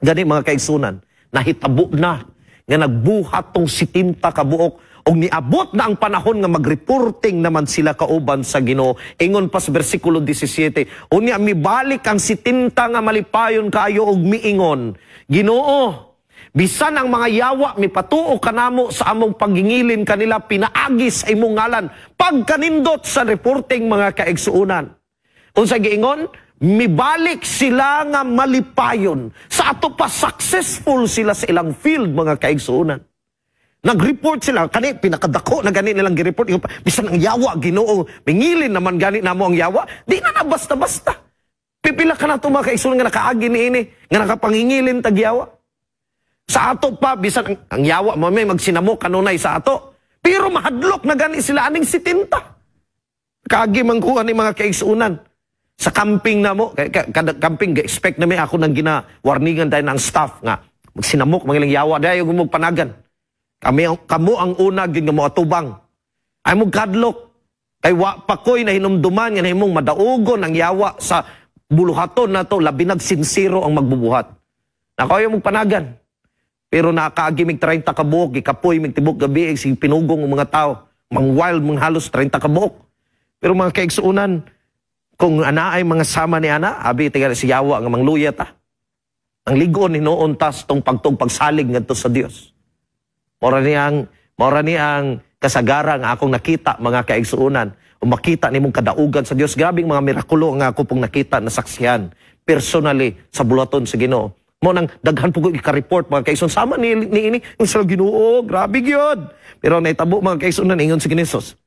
Gani, mga kaigsuonan, nahitabo na nga nagbuhat tong 70 ka buok og niabot na ang panahon nga magreporting naman sila kauban sa Ginoo. Ingon pa sa bersikulo 17, unya mibalik ang 70 nga malipayon kaayo og miingon, "Ginoo, bisan ang mga yawa mipatuo kanamo sa among pagingilin kanila pinaagi sa imong ngalan." Pagkanindot sa reporting, mga kaigsuonan. Unsa giingon? Mibalik sila nga malipayon. Sa ato pa, successful sila sa ilang field, mga kaigsuonan. Nag-report sila, kani pinakadako na gani nilang gi-report, "Bisan ang yawa, Ginoo, mingilin naman gani namo ang yawa." Di na na basta-basta. Pipila ka na ito, mga kaigsuonan, nga nakaagi ni ini, nga nakapangingilin tag yawa. Sa ato pa, bisan ang yawa, mamay magsinamo kanunay sa ato. Pero mahadlok na gani sila aning 70. Kaagi man kuha ni, mga kaigsuonan. Sa camping na mo, kada camping, expect na may ako nang gina-warningan tayo ng staff nga, magsinamok, mangilang yawa, dahil yung panagan. Kami, kamo ang una gid nga moatubang. Ay mo kadlok. Kay wa pa ko'y nahinumduman nga nahimong madaugon ang yawa sa buluhaton na to, labi nagsinsero ang magbubuhat. Nakayo mong panagan. Pero nakaagi mig 30 ka buok, gikapoy mig tibok gabi, sig pinugong ang mga tao. Mang wild mang halos 30 ka buok. Pero, mga kaigsuonan, kung ana ay mga sama ni ana, abi tiga si yawa nga mangluya ta. Ang ligon hinuon tas tong pagtug pagsalig ngadto sa Dios. Mora ni ang kasagara nga akong nakita, mga kaigsuonan, o makita nimong kadaugan sa Dios. Grabing mga mirakulo nga ako pong nakita, nasaksihan personally sa buluhaton sa Ginoo. Mo nang daghan po ko ika-report, mga kaigsuonan, sama ni ini yung sa Ginoo, grabe gyud. Pero naitabo, mga kaigsuonan, ingon si Jesus.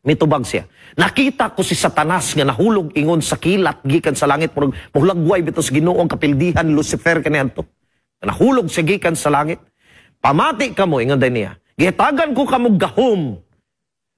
Mitubag siya. "Nakita ko si Satanas nga nahulog ingon sa kilat gikan sa langit." Murag muhulagway bitaw sa Ginoo ang kapildihan Lucifer kaniadto. Nahulog siya gikan sa langit. "Pamati kamo," ingon din niya. "Gihatagan ko kamo gahom."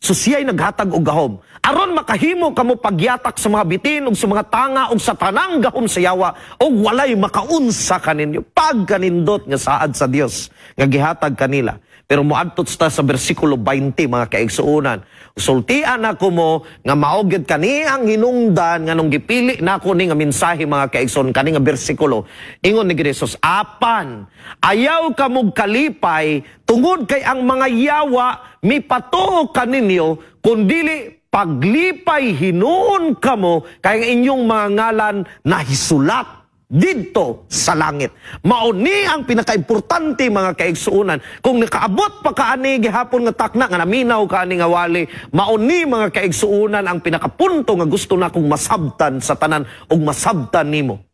So siya'y naghatag og gahom. "Aron makahimo kamo pagyatak sa mga bitin ug sa mga tanga ug sa tanang gahom sa yawa ug walay makaunsa kaninyo." Pagkanindot nga saad sa Dios nga gihatag kanila. Pero moadto ta sa bersikulo 20, mga kaigsuonan. Sultian ako mo nga mao gyud kani ang hinungdan nga nung gipili nako ni nga mensahe, mga kaigsuonan, kani nga bersikulo. Ingon ni Jesus, "Apan ayaw kamog kalipay tungod kay ang mga yawa mipatuo kaninyo, kundili paglipay hinuon kamo kay ang inyong mga ngalan nahisulat didto sa langit." Mao ni ang pinakaimportante, mga kaigsuonan. Kung nakaabot pa ka ani gihapon nga takna nga naminaw ka ani nga wali, mao ni, mga kaigsuonan, ang pinakapunto nga gusto na kong masabtan sa tanan ug masabtan nimo.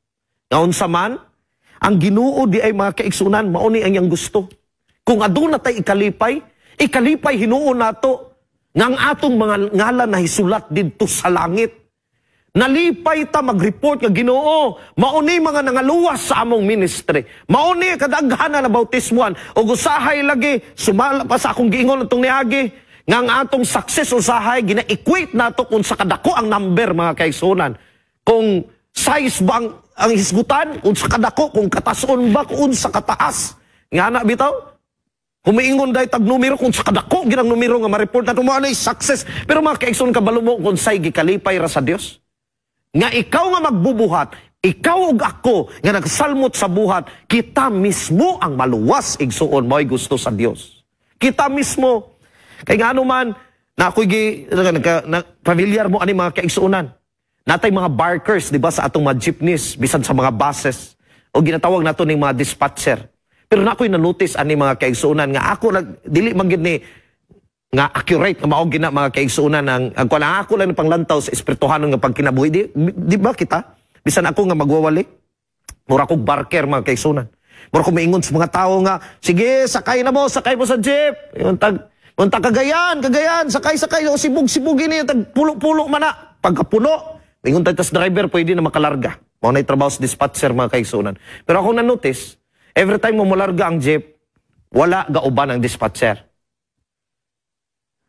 Nga unsa man, ang Ginoo di ay, mga kaigsuonan, mao ni ang iyang gusto. Kung aduna tay ikalipay, ikalipay hinuon nato nga ang atong mga ngalan nahisulat didto sa langit. Nalipay ta mag-report nga, "Ginoo, mao ni mga nangaluwas sa among ministry. Mao ni kadaghan na nabautismuhan." Ug usahay lagi sumala pa sa akong giingon atong niagi nga ang atong success usahay gina-equate nato kung sa kadako ang number, mga kaigsuonan. Kung size ba ang hisgutan, kung sa kadako, kung katason ba, kung sa kataas. Nga na bitaw, kung maingon dahil tag numero, kung sa kadako ginang numero nga ma-report nato mo ano success. Pero, mga kaigsoon, kabalo mo kung say gikalipay ra sa Dios? Nga ikaw nga magbubuhat, ikaw ug ako nga nagsalmot sa buhat, kita mismo ang maluwas, igsuon, mo'y gusto sa Dios. Kita mismo. Kay nga man, na ako'y gi, na, na, familiar mo ani, mga kaigsuonan. Natay mga barkers, di ba, sa atong mga jeepneys, bisan sa mga buses, o ginatawag nato ning mga dispatcher. Pero na ako'y na-notice ani, mga kaigsuonan, nga ako nag dili man gid ni nga accurate nga mao gina, mga kaigsuonan, ang kuan, ako lang panglantaw sa espirituhanon nga pagkinabuhi, di ba kita, bisan ako nga magwawali, mura kog barker, mga kaigsuonan, mura ko maingon sa mga tao nga, "Sige, sakay na mo, sakay mo sa jeep." Yung tag Punta Cagayan, Cagayan, sakay, sakay, o sibog, sibog ini, tag pulo-pulo man na. Pagkapuno, ingon tas driver, pwede na makalarga. Mao na trabaho sa dispatcher, mga kaigsunan. Pero ako na-notice, every time mo molarga ang jeep, wala gauban ang dispatcher.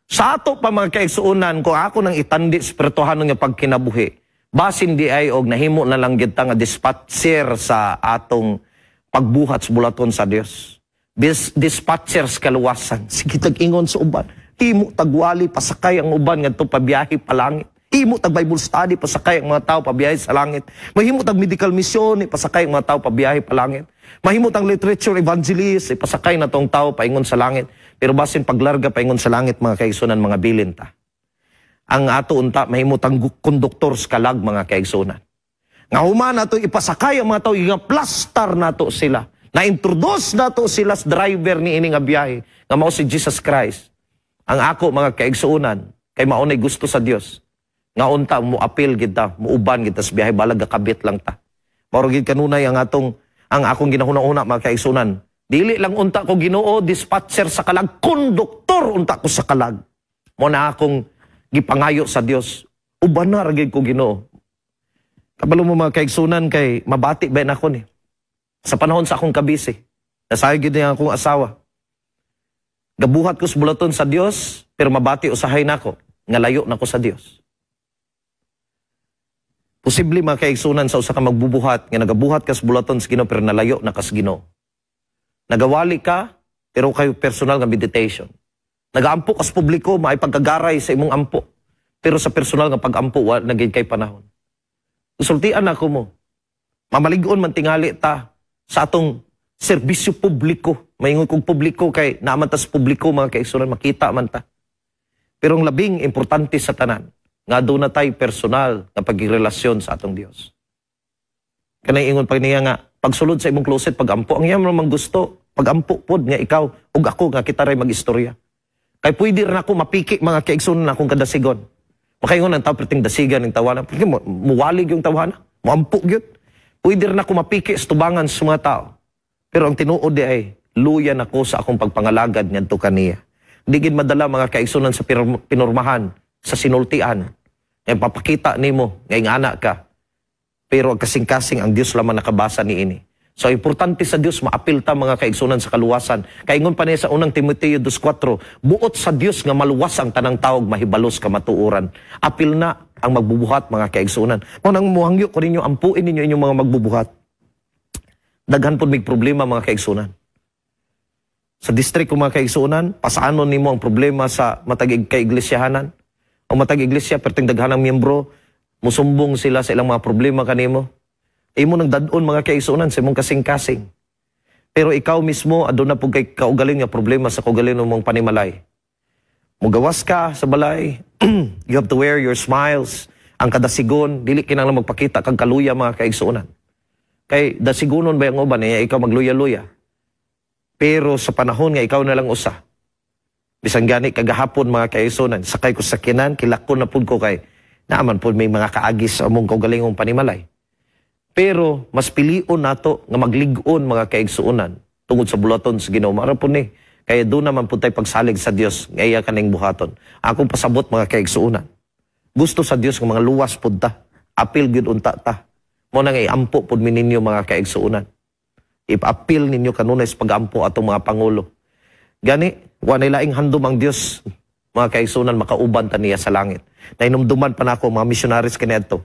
Sa ato pa, mga kaigsuunan, kung ako nang itandi spirituhanon nga pagkinabuhi, basin di ay og nahimo na lang gyud ta nga dispatcher sa atong pagbuhat sa bulaton sa Dios. Dispatcher sa kaluwasan. Sige tag-ingon sa uban. Himo tagwali, pasakay ang uban ngadto pabiyahe palangit. Himo tag Bible study, pasakay ang mga tao pabiyahe sa langit. Mahimo tag medical mission, pasakay ang mga tao pabiyahe palangit. Mahimo tag literature evangelist, pasakay na tong tao paingon sa langit. Pero basin paglarga paingon sa langit, mga kaigsunan, mga bilin ta. Ang ato unta mahimo tang konduktor sa kalag, mga kaigsunan. Nga human nato ipasakay ang mga tao, nga plastar nato sila. Na-introduce nato sila sa driver ni ini nga biyahe nga mao si Jesus Christ. Ang ako, mga kaigsuonan, kay mao nay gusto sa Dios. Nga unta mo apil gid ta, muuban gid ta sa biyahe balag gakabit lang ta. Mao gid kanunay ang akong ginahuna-huna, mga kaigsuonan. Dili lang unta ko, Ginoo, dispatcher sa kalag, konduktor unta ko sa kalag. Mo na akong gipangayo sa Dios. Uban na ra gid ko, Ginoo. Kabalo mo, mga kaigsunan, kay mabati ba nako ni. Sa panahon sa akong kabisi, nasayo gid niya akong asawa. Gabuhat ko sa bulaton sa Dios, pero mabati usahay nako nga layo nako sa Dios. Posible, mga kaigsunan, sa usa ka magbubuhat nga nagabuhat ka sa bulaton sa Ginoo pero nalayo na ka sa Ginoo. Nagawali ka pero kayo personal nga meditation. Nagaampo ka sa publiko, maay pagkagaray sa imong ampo. Pero sa personal nga pag-ampo, wa na gid kay panahon. Sultian ako mo. Mamalig-on man tingali ta sa atong serbisyo publiko. Maingon kong publiko kay naaman ta sa publiko, mga kaigsunan, makita man ta. Pero ang labing importante sa tanan, nga doon na tayo personal na pagrelasyon sa atong Dios. Kanay ingon pa niya nga, pagsulod sa imong closet, pagampo, ang iyang namang gusto, pagampo pod nga ikaw ug ako nga kita ray mag-istorya. Kay pwede rin ako mapiki, mga kaigsunan, akong kadasigon. Makaingon ang tao, perting dasigan ng tawana. Pwede mo, muwalig yung tawana, muampo gyud. Pwede rin ako mapiki sa tubangan sa mga tao. Pero ang tinuod di ay, luya nako sa akong pagpangalagad ngadto kaniya. Di gid madala, mga kaigsunan, sa pinormahan, sa sinultian. Nga papakita nimo nga ingana ka. Pero ang kasing-kasing ang Dios lamang nakabasa niini. So importante sa Dios maapil ta, mga kaigsunan, sa kaluwasan. Kaingon pa niya sa unang Timoteo 2:4, buot sa Dios nga maluwas ang tanang tawog mahibalos kamatuoran. Apil na ang magbubuhat, mga kaigsunan. Mao nang muhangyo ko ninyo, ampuin ninyo inyong mga magbubuhat. Daghan pod mig problema, mga kaigsunan. Sa district ko, mga kaigsunan, pasaanon nimo ang problema sa matag kaiglisyahanan. Ang matag iglesia, perting daghan ang miyembro, musumbong sila sa ilang mga problema kanimo. Imo nang dad-on, mga kaigsunan, sa imong kasing-kasing. Pero ikaw mismo, aduna pud kay kaugaling nga problema sa kaugaling mong panimalay. Mugawas ka sa balay, you have to wear your smiles, ang kadasigon, dili kinahanglan magpakita kag kaluya, mga kaigsuonan. Kay dasigonon ba ang uban niya, ikaw magluya-luya. Pero sa panahon nga ikaw na lang usa, bisan gani kagahapon, mga kaigsuonan, sakay ko sa sakyanan, kilakon na pud ko kay naaman pud may mga kaagis sa among kaugalingong panimalay. Pero mas pilion nato nga maglig-on, mga kaigsuonan, tungod sa bulaton sa Ginoo. Mara po ni kaya doon naman po tayo pagsalig sa Dios nga iya kaning buhaton. Akong pasabot, mga kaigsuonan. Gusto sa Dios nga mga luwas pud ta. Apil gyud unta ta. Mo na nga iampo pud mi ninyo, mga kaigsuonan. Ipa-apil ninyo kanunay sa pag-ampo atong mga pangulo. Gani, wa na laing handom ang Dios, mga kaigsuonan, makauban ta niya sa langit. Nainumduman pa nako mga missionaries kaniadto.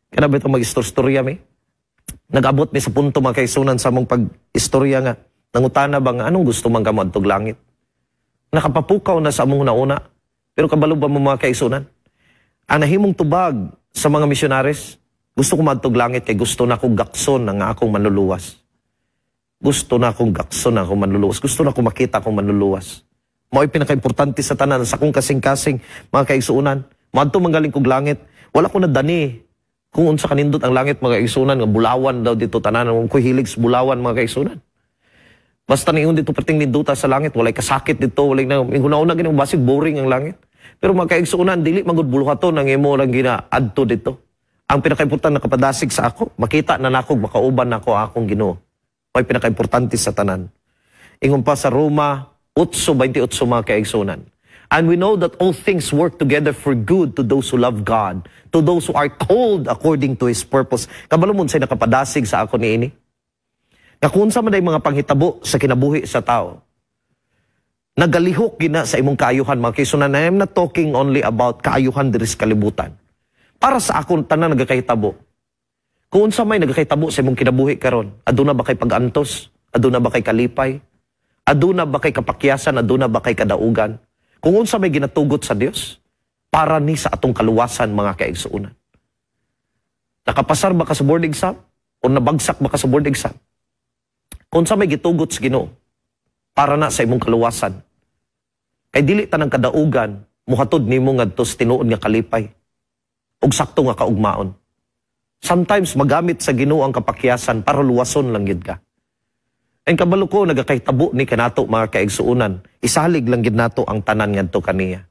Kana ba itong mag-istorya mi? Nag-abot mi sa punto, mga kaigsuonan, sa among pag-istorya nga nangutana ba nga anong gusto man kamo adtog langit? Nakapapukaw na sa among nauna. Pero kabalo ba mo, mga kaigsuonan? Ang nahimong tubag sa mga missionaries, gusto ko madtog langit kay gusto na akong gakson ang akong manluluwas. Gusto na akong gakson ang akong manluluwas. Gusto na akong makita akong manluluwas. Mao'y pinakaimportante sa tanan sa akong kasing-kasing, mga kaigsuonan. Moadto manggaling kog langit, wala ko na dani kung unsa kanindot ang langit, mga kaigsuonan, nga bulawan daw dito tanan. Ko hilig sa bulawan, mga kaigsuonan. Basta niingon dito perting ninduta sa langit, walay kasakit dito, walay na una-una gini basig boring ang langit. Pero mga kaigsuonan, dili man gud buluhaton ang imo lang gina-adto dito. Ang pinakaimportante nakapadasig sa ako, makita na nako, makauban nako akong Ginoo. May pinakaimportante sa tanan. Ingon pa sa Roma 8:28, mga kaigsuonan. And we know that all things work together for good to those who love God, to those who are called according to His purpose. Kabalo mo unsay nakapadasig sa ako niini? Nga kung unsa man mga panghitabo sa kinabuhi sa tao, nagalihok gina sa imong kaayuhan, mga kaigsuonan. I am not talking only about kaayuhan diri sa kalibutan. Para sa akong tanan nagakahitabo. Kung unsa may nagakahitabo sa imong kinabuhi karon, aduna ba kay pag-antos? Aduna ba kay kalipay? Aduna ba kay kapakyasan? Aduna ba kay kadaugan? Kung unsa may ginatugot sa Dios para ni sa atong kaluwasan, mga kaigsuonan. Nakapasar ba ka sa board exam? O nabagsak ba ka sa board exam? Kung unsa may gitugot sa Ginoo para na sa imong kaluwasan. Kay dili tanang kadaugan muhatod nimo ngadto sa tinuod nga kalipay ug sakto nga kaugmaon. Sometimes magamit sa Ginoo ang kapakyasan para luwason lang gyud ka. And kabalo ko nagakahitabo ni kanato, mga kaigsuonan. Isalig lang gyud nato ang tanan ngadto kaniya.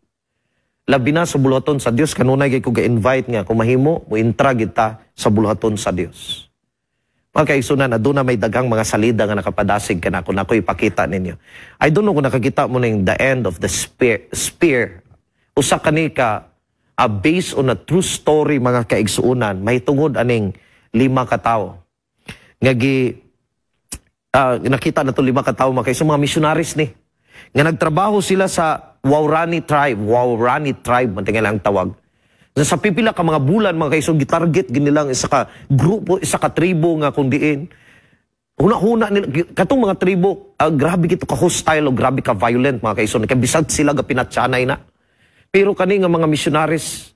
Labi na sa buluhaton sa Dios, kanunay kay ko ga-invite nga kung mahimo mo-intra gyud ta sa buluhaton sa Dios. Mga kaigsuonan, aduna may daghang mga salida nga nakapadasig kanako na ako ipakita ninyo. I don't know kung nakakita mo ning The End of the Spear. Spear. Usa kani ka based on a true story, mga kaigsuonan, mahitungod aning lima ka tawo. Nga gi nakita na to lima ka tawo, mga kaigsuonan, mga missionaries ni. Nga nagtrabaho sila sa Waorani tribe, Waorani tribe man tingali ang tawag. Sa pipila ka mga bulan, mga kaigsuonan, gitarget ginilang isa ka grupo, isa ka tribo nga kung diin huna-huna nila katong mga tribo, grabe kito ka hostile o grabe ka violent, mga kaigsuonan, kay bisag sila ga pinatsanay na. Pero kani nga mga missionaries,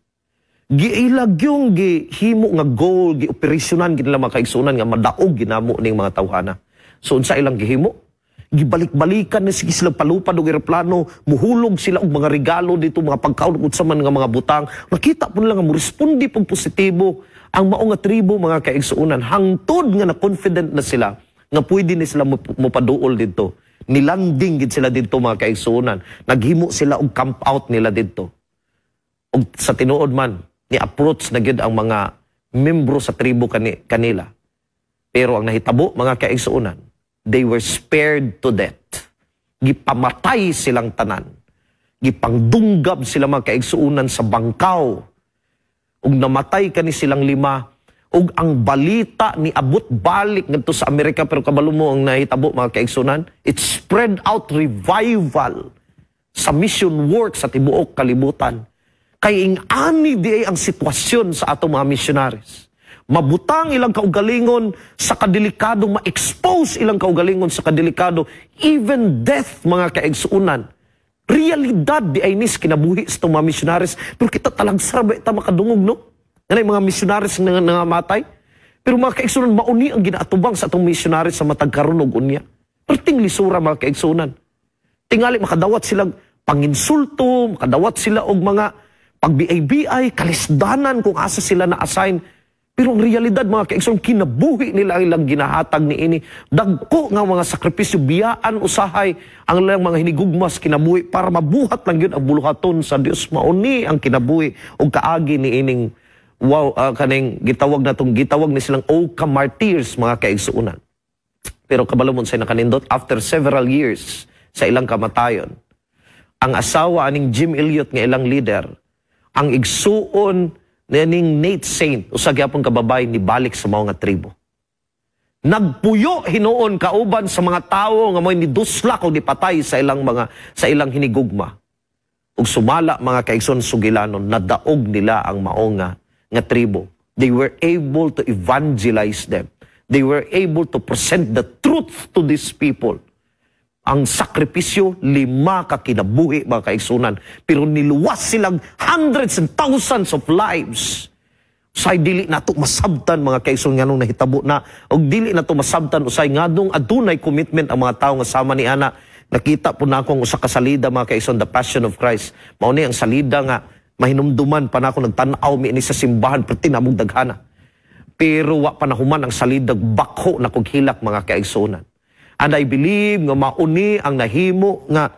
giilag yung gihimo nga goal, gioperasyonan gid nila, mga kaigsuonan, nga madaog ginamo ning mga tawhana. So unsa ilang gihimo? Gibalik-balikan na sige sila palupad og eroplano, muhulog sila og mga regalo dito, mga pagkaon, unsa man nga mga butang. Nakita po nila nga moresponde pong positibo ang mao nga tribo, mga kaigsuonan, hangtod nga na confident na sila nga pwede ni sila mopaduol dito. Nilanding gid sila dito, mga kaigsuonan. Naghimo sila og camp out nila dito. Og sa tinuod man, ni approach na gyud ang mga membro sa tribo kanila. Pero ang nahitabo, mga kaigsuonan, they were spared to death. Gipamatay silang tanan. Gipangdunggab sila, mga kaigsuonan, sa bangkaw. Ug namatay kani silang lima, ug ang balita ni abot balik ngadto sa Amerika. Pero kabalo mo ang nahitabo, mga kaigsuonan? It spread out revival sa mission work sa tibuok kalibutan. Kay ing-ani di ay ang sitwasyon sa atong mga missionaries. Mabutang ilang kaugalingon sa kadelikado, ma-expose ilang kaugalingon sa kadelikado, even death, mga kaigsuonan. Realidad di ay nis kinabuhi sa itong mga missionaries. Pero kita talagsar ba ita makadungog, no? Nga mga missionaries nga nangamatay. Pero mga kaigsuonan, mauni ang ginaatubang sa atong missionaries sa matag karon ug unya. Perting lisura, mga kaigsuonan. Tingali makadawat sila panginsulto, makadawat sila og mga pag-BI-BI, kalisdanan kung asa sila na-assign. Pero ang realidad, mga kaigsoon, kinabuhi nila ang ilang ginahatag ni ini. Dagko nga mga sakripisyo, biyaan usahay ang ilang mga hinigugmas kinabuhi para mabuhat lang yun ang buluhaton sa Dios. Mauni ang kinabuhi o kaagi ni ining wow, kaning gitawag na tong gitawag ni silang Oka Martyrs, mga kaigsuonan. Pero kabalo mo sa nakanindot? After several years sa ilang kamatayon, ang asawa aning Jim Elliot nga ilang leader, ang igsuon ning Nate Saint, usa gyapon ka babae, ni balik sa mao nga tribo. Nagpuyo hinuon kauban sa mga tawo nga mo'y niduslak o nipatay sa ilang hinigugma. Ug sumala, mga kaigsoon, sugilanon, nadaog nila ang mao nga tribo. They were able to evangelize them. They were able to present the truth to these people. Ang sakripisyo, lima ka kinabuhi, mga kaigsuonan. Pero niluwas silang hundreds and thousands of lives. Usay dili nato masabtan, mga kaigsuonan, nganong nahitabo na og dili nato masabtan usay nganong adunay commitment ang mga tawo nga sama ni ana. Nakita po na ako ang usa ka salida, mga kaigsoon, The Passion of Christ. Mao ni ang salida nga mahinumduman pa nako nagtan-aw mi ini sa simbahan perti namong daghana. Pero wa pa nahuman ang salida, bako na kog hilak, mga kaigsuonan. And I believe nga mauni ang nahimo nga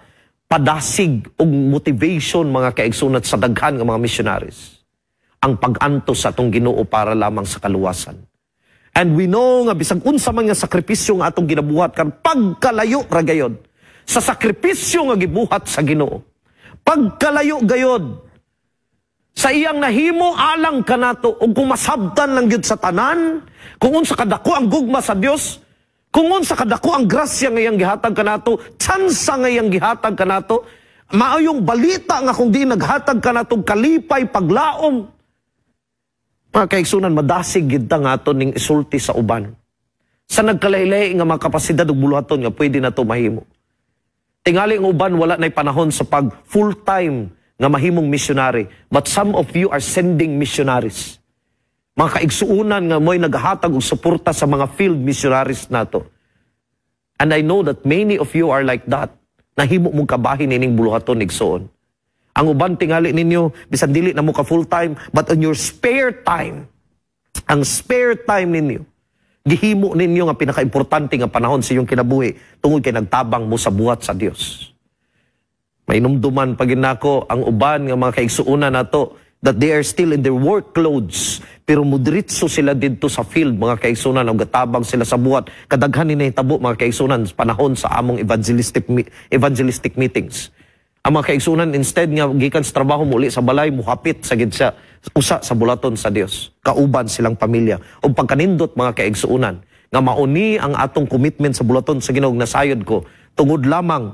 padasig og motivation, mga kaigsuonan, sa daghan nga mga missionaries. Ang pag-antos sa atong Ginoo para lamang sa kaluwasan. And we know nga bisag unsa man nga sakripisyo nga atong ginabuhat kan, pagkalayo ra gayod sa sakripisyo nga gibuhat sa Ginoo. Pagkalayo gayod sa iyang nahimo alang kanato. Ug kung masabtan lang gyud sa tanan kung unsa kadako ang gugma sa Dios, kung unsa kadako ang grasya nga iyang gihatag kanato, tsansa nga iyang gihatag kanato, maayong balita nga kung di naghatag kanato kalipay, paglaom, mga kaigsunan, madasig gid ta nga ato ning isulti sa uban sa nagkalahi-lahi nga mga kapasidad ug buluhaton nga pwede nato mahimo. Tingali ang uban wala na'y panahon sa pag full time nga mahimong missionary, but some of you are sending missionaries. Mga kaigsuunan nga mo'y naghatag og suporta sa mga field missionaries nato. And I know that many of you are like that. Nahimo mong kabahin ining buluhaton, igsoon. Ang uban tingali ninyo, bisan dili na mo ka full time, but on your spare time, ang spare time ninyo, gihimo ninyo nga pinakaimportante nga panahon sa iyong kinabuhi tungod kay nagtabang mo sa buhat sa Dios. Mainumduman pag nako ang uban nga mga kaigsuonan nato that they are still in their workloads, pero mudiretso sila didto sa field, mga kaigsuonan, ug gatabang sila sa buhat. Kadaghan ni nahitabo, mga kaigsuonan, sa panahon sa among evangelistic meetings. Ang mga kaigsuonan, instead nga gikan sa trabaho muli sa balay, muhapit sa gid siya usa sa buluhaton sa Dios kauban silang pamilya. Ug pagkanindot, mga kaigsuonan, nga mauni ang atong commitment sa buluhaton sa Ginoo, nasayod ko tungod lamang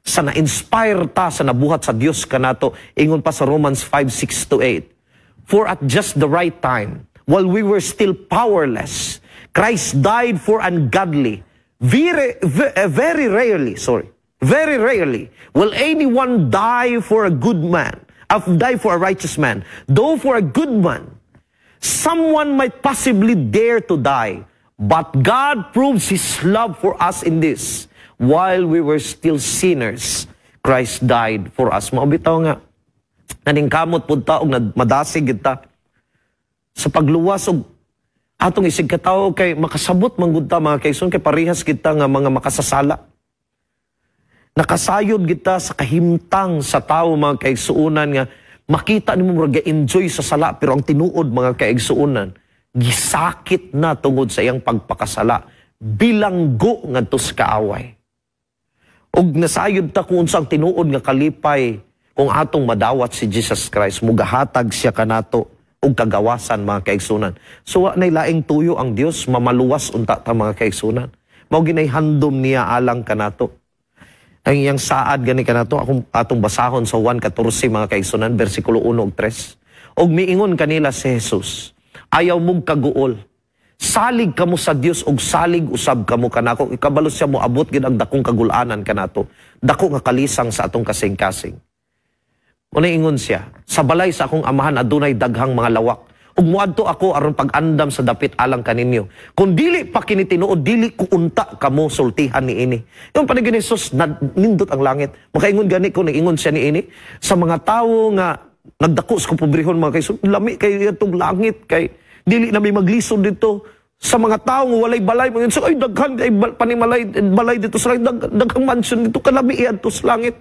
sa na-inspire ta sa nabuhat sa Dios kanato. Ingon pa sa Romans 5:6 to 8, "For at just the right time, while we were still powerless, Christ died for ungodly. Very, very rarely, sorry, very rarely will anyone die for a good man, die for a righteous man, though for a good man, someone might possibly dare to die. But God proves His love for us in this: while we were still sinners, Christ died for us." Mao bitaw nga naningkamot pud ta og madasig gid ta sa pagluwas og atong isig katawo, kay makasabot man gud ta, mga kaigsoon, kay parehas kita nga mga makasasala. Nakasayod kita sa kahimtang sa tawo, mga kaigsuonan, nga makita nimo murag enjoy sa sala, pero ang tinuod, mga kaigsuonan, gisakit na tungod sa iyang pagpakasala, bilanggo ngadto sa kaaway. Ug nasayod ta kung unsang tinuod nga kalipay kung atong madawat si Jesus Christ. Mugahatag siya kanato og kagawasan, mga kaigsunan. So wa nay laing tuyo ang Dios, mamaluwas unta ta, mga kaigsunan. Mao ginay handom niya alang kanato. Ang iyang saad gani kanato, akong atong basahon sa 1:14, mga kaigsunan, bersikulo 1 ug 3. Og miingon kanila si Jesus, "Ayaw mong kaguol. Salig kamo sa Dios ug salig usab kamo kanako." Ikabalo siya mo abot gid ang dakong kagulanan kanato. Dako nga kalisang sa atong kasing-kasing. Una ingon siya, "Sa balay sa akong amahan adunay daghang mga lawak. Ug muadto ako aron pag-andam sa dapit alang kaninyo. Kung dili pa kini tinuod, dili ko unta kamo sultihan niini." Yung panigin ni Jesus, nindot ang langit. Makaingon gani ko, nag-ingon siya niini sa mga tawo nga nagdako sa kapobrehon, mga kaigsoon, lami kay itong langit kay dili na may maglisod dito. Sa mga tao nga walay balay, mga ay daghan ay panimalay balay dito sa langit, daghang mansion dito, kalami iadto sa langit.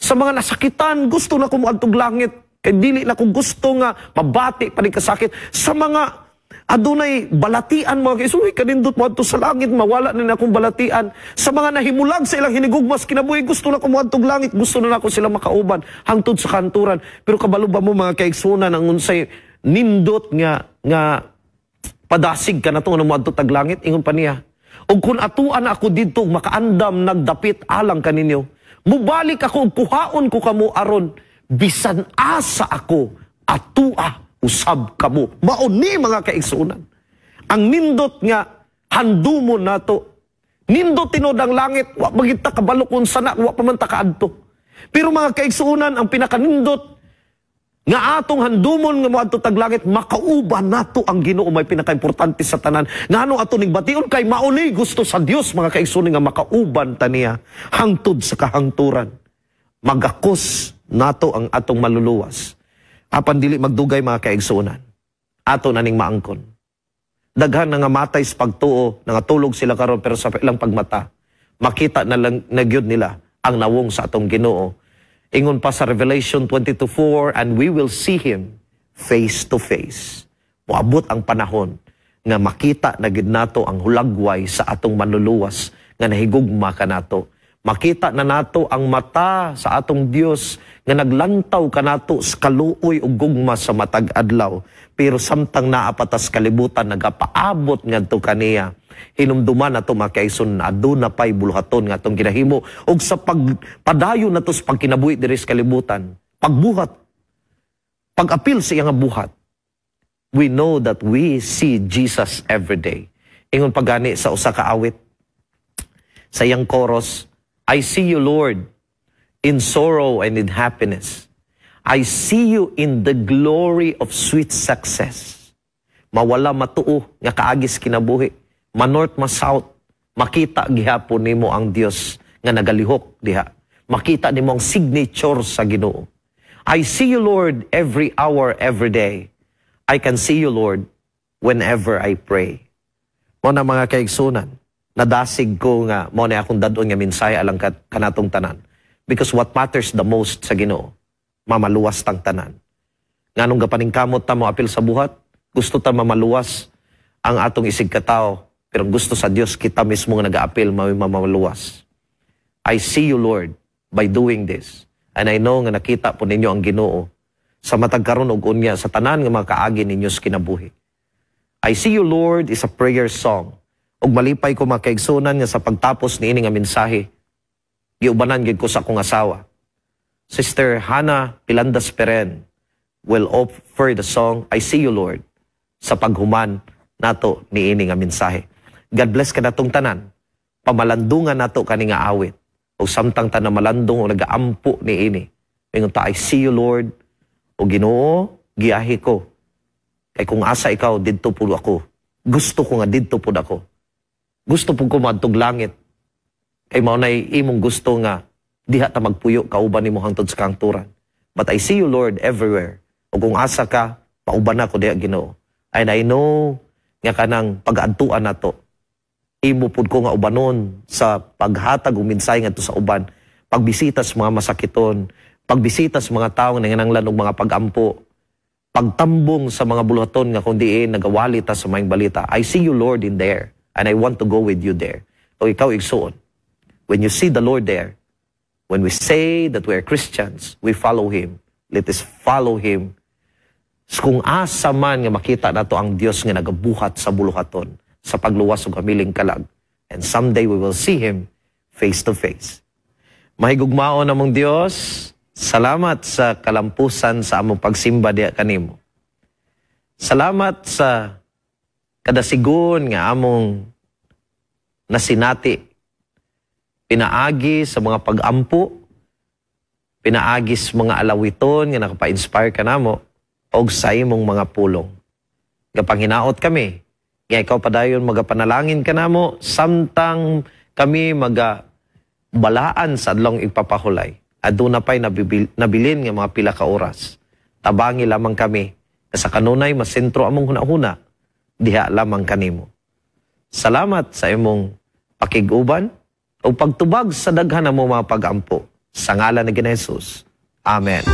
Sa mga nasakitan, gusto na ko moadtog langit kay dili na ko gusto nga mabati pa ni kasakit. Sa mga adunay balatian, mga kaigsoon, uy, kanindot mo adto sa langit, mawala na akong balatian. Sa mga nahimulag sa ilang hinigugmas kinabuhi, gusto na ko moadtog langit, gusto na nako sila makauban hangtod sa kanturan. Pero kabalo ba mo, mga kaigsunan, ang unsay nindot nga nga padasig ka na to nga moadto tag langit? Ingon pa niya, "Ug kung atuan ako didto ug makaandam nagdapit alang kaninyo, mubalik ako ug kuhaon ko kamo aron bisan asa ako, atua usab kamo." Mao ni, mga kaigsuonan, ang nindot nga handumon nato. Nindot tinuod ang langit, wa magita kabalo kung sana, wa pa man ta kaadto. Pero mga kaigsuonan, ang pinakanindot nga atong handumon nga moadto tag langit, makauban nato ang Ginoo, may pinakaimportante sa tanan. Ngano ato ning bation? Kay mauni gusto sa Dios, mga kaigsuonan, nga makauban ta niya hangtod sa kahangturan. Magakos nato ang atong maluluwas. Apan dili magdugay, mga kaigsuonan, ato na ning maangkon. Daghan na nga matay sa pagtuo, nangatulog sila karon, pero sa ilang pagmata, makita na lang na gyud nila ang nawong sa atong Ginoo. Ingon pa sa Revelation 22:4, "And we will see Him face to face." Moabot ang panahon nga makita na gid nato ang hulagway sa atong manluluwas nga nahigugma kanato. Makita na nato ang mata sa atong Dios nga naglantaw kanato sa kaluoy ug gugma sa matag adlaw. Pero samtang naa pa ta sa kalibutan, nagapaabot ngadto kaniya. Hinumduman nato, mga kaigsoon, aduna pay buluhaton nga atong ginahimo ug sa pagpadayon nato sa pagkinabuhi diri sa kalibutan, pagbuhat, pag-apil sa iyang buhat, we know that we see Jesus every day. Ingon pagani sa usa ka awit, sa iyang chorus, "I see you, Lord, in sorrow and in happiness. I see you in the glory of sweet success." Mawala matuo nga kaagis kinabuhi, ma-north, ma-south, makita gihapon nimo ang Dios nga nagalihok diha. Makita nimo ang signature sa Ginoo. "I see you, Lord, every hour, every day. I can see you, Lord, whenever I pray." Mao na, mga kaigsunan, nadasig ko nga mao na akong dad-on nga mensahe alang kanatong tanan. Because what matters the most sa Ginoo, mamaluwas tang tanan. Nganong gapaningkamot ta mo apil sa buhat, gusto ta mamaluwas ang atong isig katao, pero gusto sa Dios, kita mismo nga nagaapil mao'y mamaluwas. I see you, Lord, by doing this. And I know nga nakita po ninyo ang Ginoo sa matag karon ug unya sa tanan nga mga kaagi ninyo sa kinabuhi. "I See You, Lord" is a prayer song. Ug malipay ko, mga kaigsunan, nga sa pagtapos niini nga mensahe, giubanan gid ko sa akong asawa. Sister Hannah Pilandas Peren will offer the song "I See You, Lord" sa paghuman nato niini nga mensahe. God bless kanatong tanan. Pamalandungan nato kani nga awit. O samtang tanan malandong o nagaampo niini, ingon ta, "I see you, Lord." O Ginoo, giyahi ko. Kay kung asa ikaw, didto pud ako. Gusto ko nga didto pud ako. Gusto pud ko maadtog langit. Kay mao nay imong gusto nga diha ta magpuyo kauban nimo hangtod sa kahangturan. But I see you, Lord, everywhere. O kung asa ka, pauban ako diha, Ginoo. And I know nga kanang pag-adtuan nato, imo pud ko nga ubanon sa paghatag og mensahe ngadto sa uban, pagbisita sa mga masakiton, pagbisita sa mga tawo nga nanginahanglan og mga pagampo, pagtambong sa mga buluhaton nga kung diin nagawali ta sa maayong balita. I see you, Lord, in there, and I want to go with you there. O ikaw, igsuon, when you see the Lord there, when we say that we are Christians, we follow Him. Let us follow Him. Kung asa man nga makita nato ang Dios nga nagabuhat sa buluhaton sa pagluwas og kamiling kalag. And someday we will see Him face to face. Mahigugmaon namong Dios, salamat sa kalampusan sa among pagsimba diha kanimo. Salamat sa kadasigon nga among nasinati pinaagi sa mga pag-ampo, pinaagi sa mga alawiton nga nakapa-inspire kanamo og sa imong mga pulong. Gapanghinaot kami nga ikaw padayon magapanalangin kanamo samtang kami maga balaan sa adlong igpapahulay. Aduna pa'y nabilin nga mga pila ka oras. Tabangi lamang kami nga sa kanunay masentro among hunahuna diha lamang kanimo. Salamat sa imong pakig-uban o pagtubag sa daghan mo mga pag-ampo. Sa ngalan ni Jesus. Amen.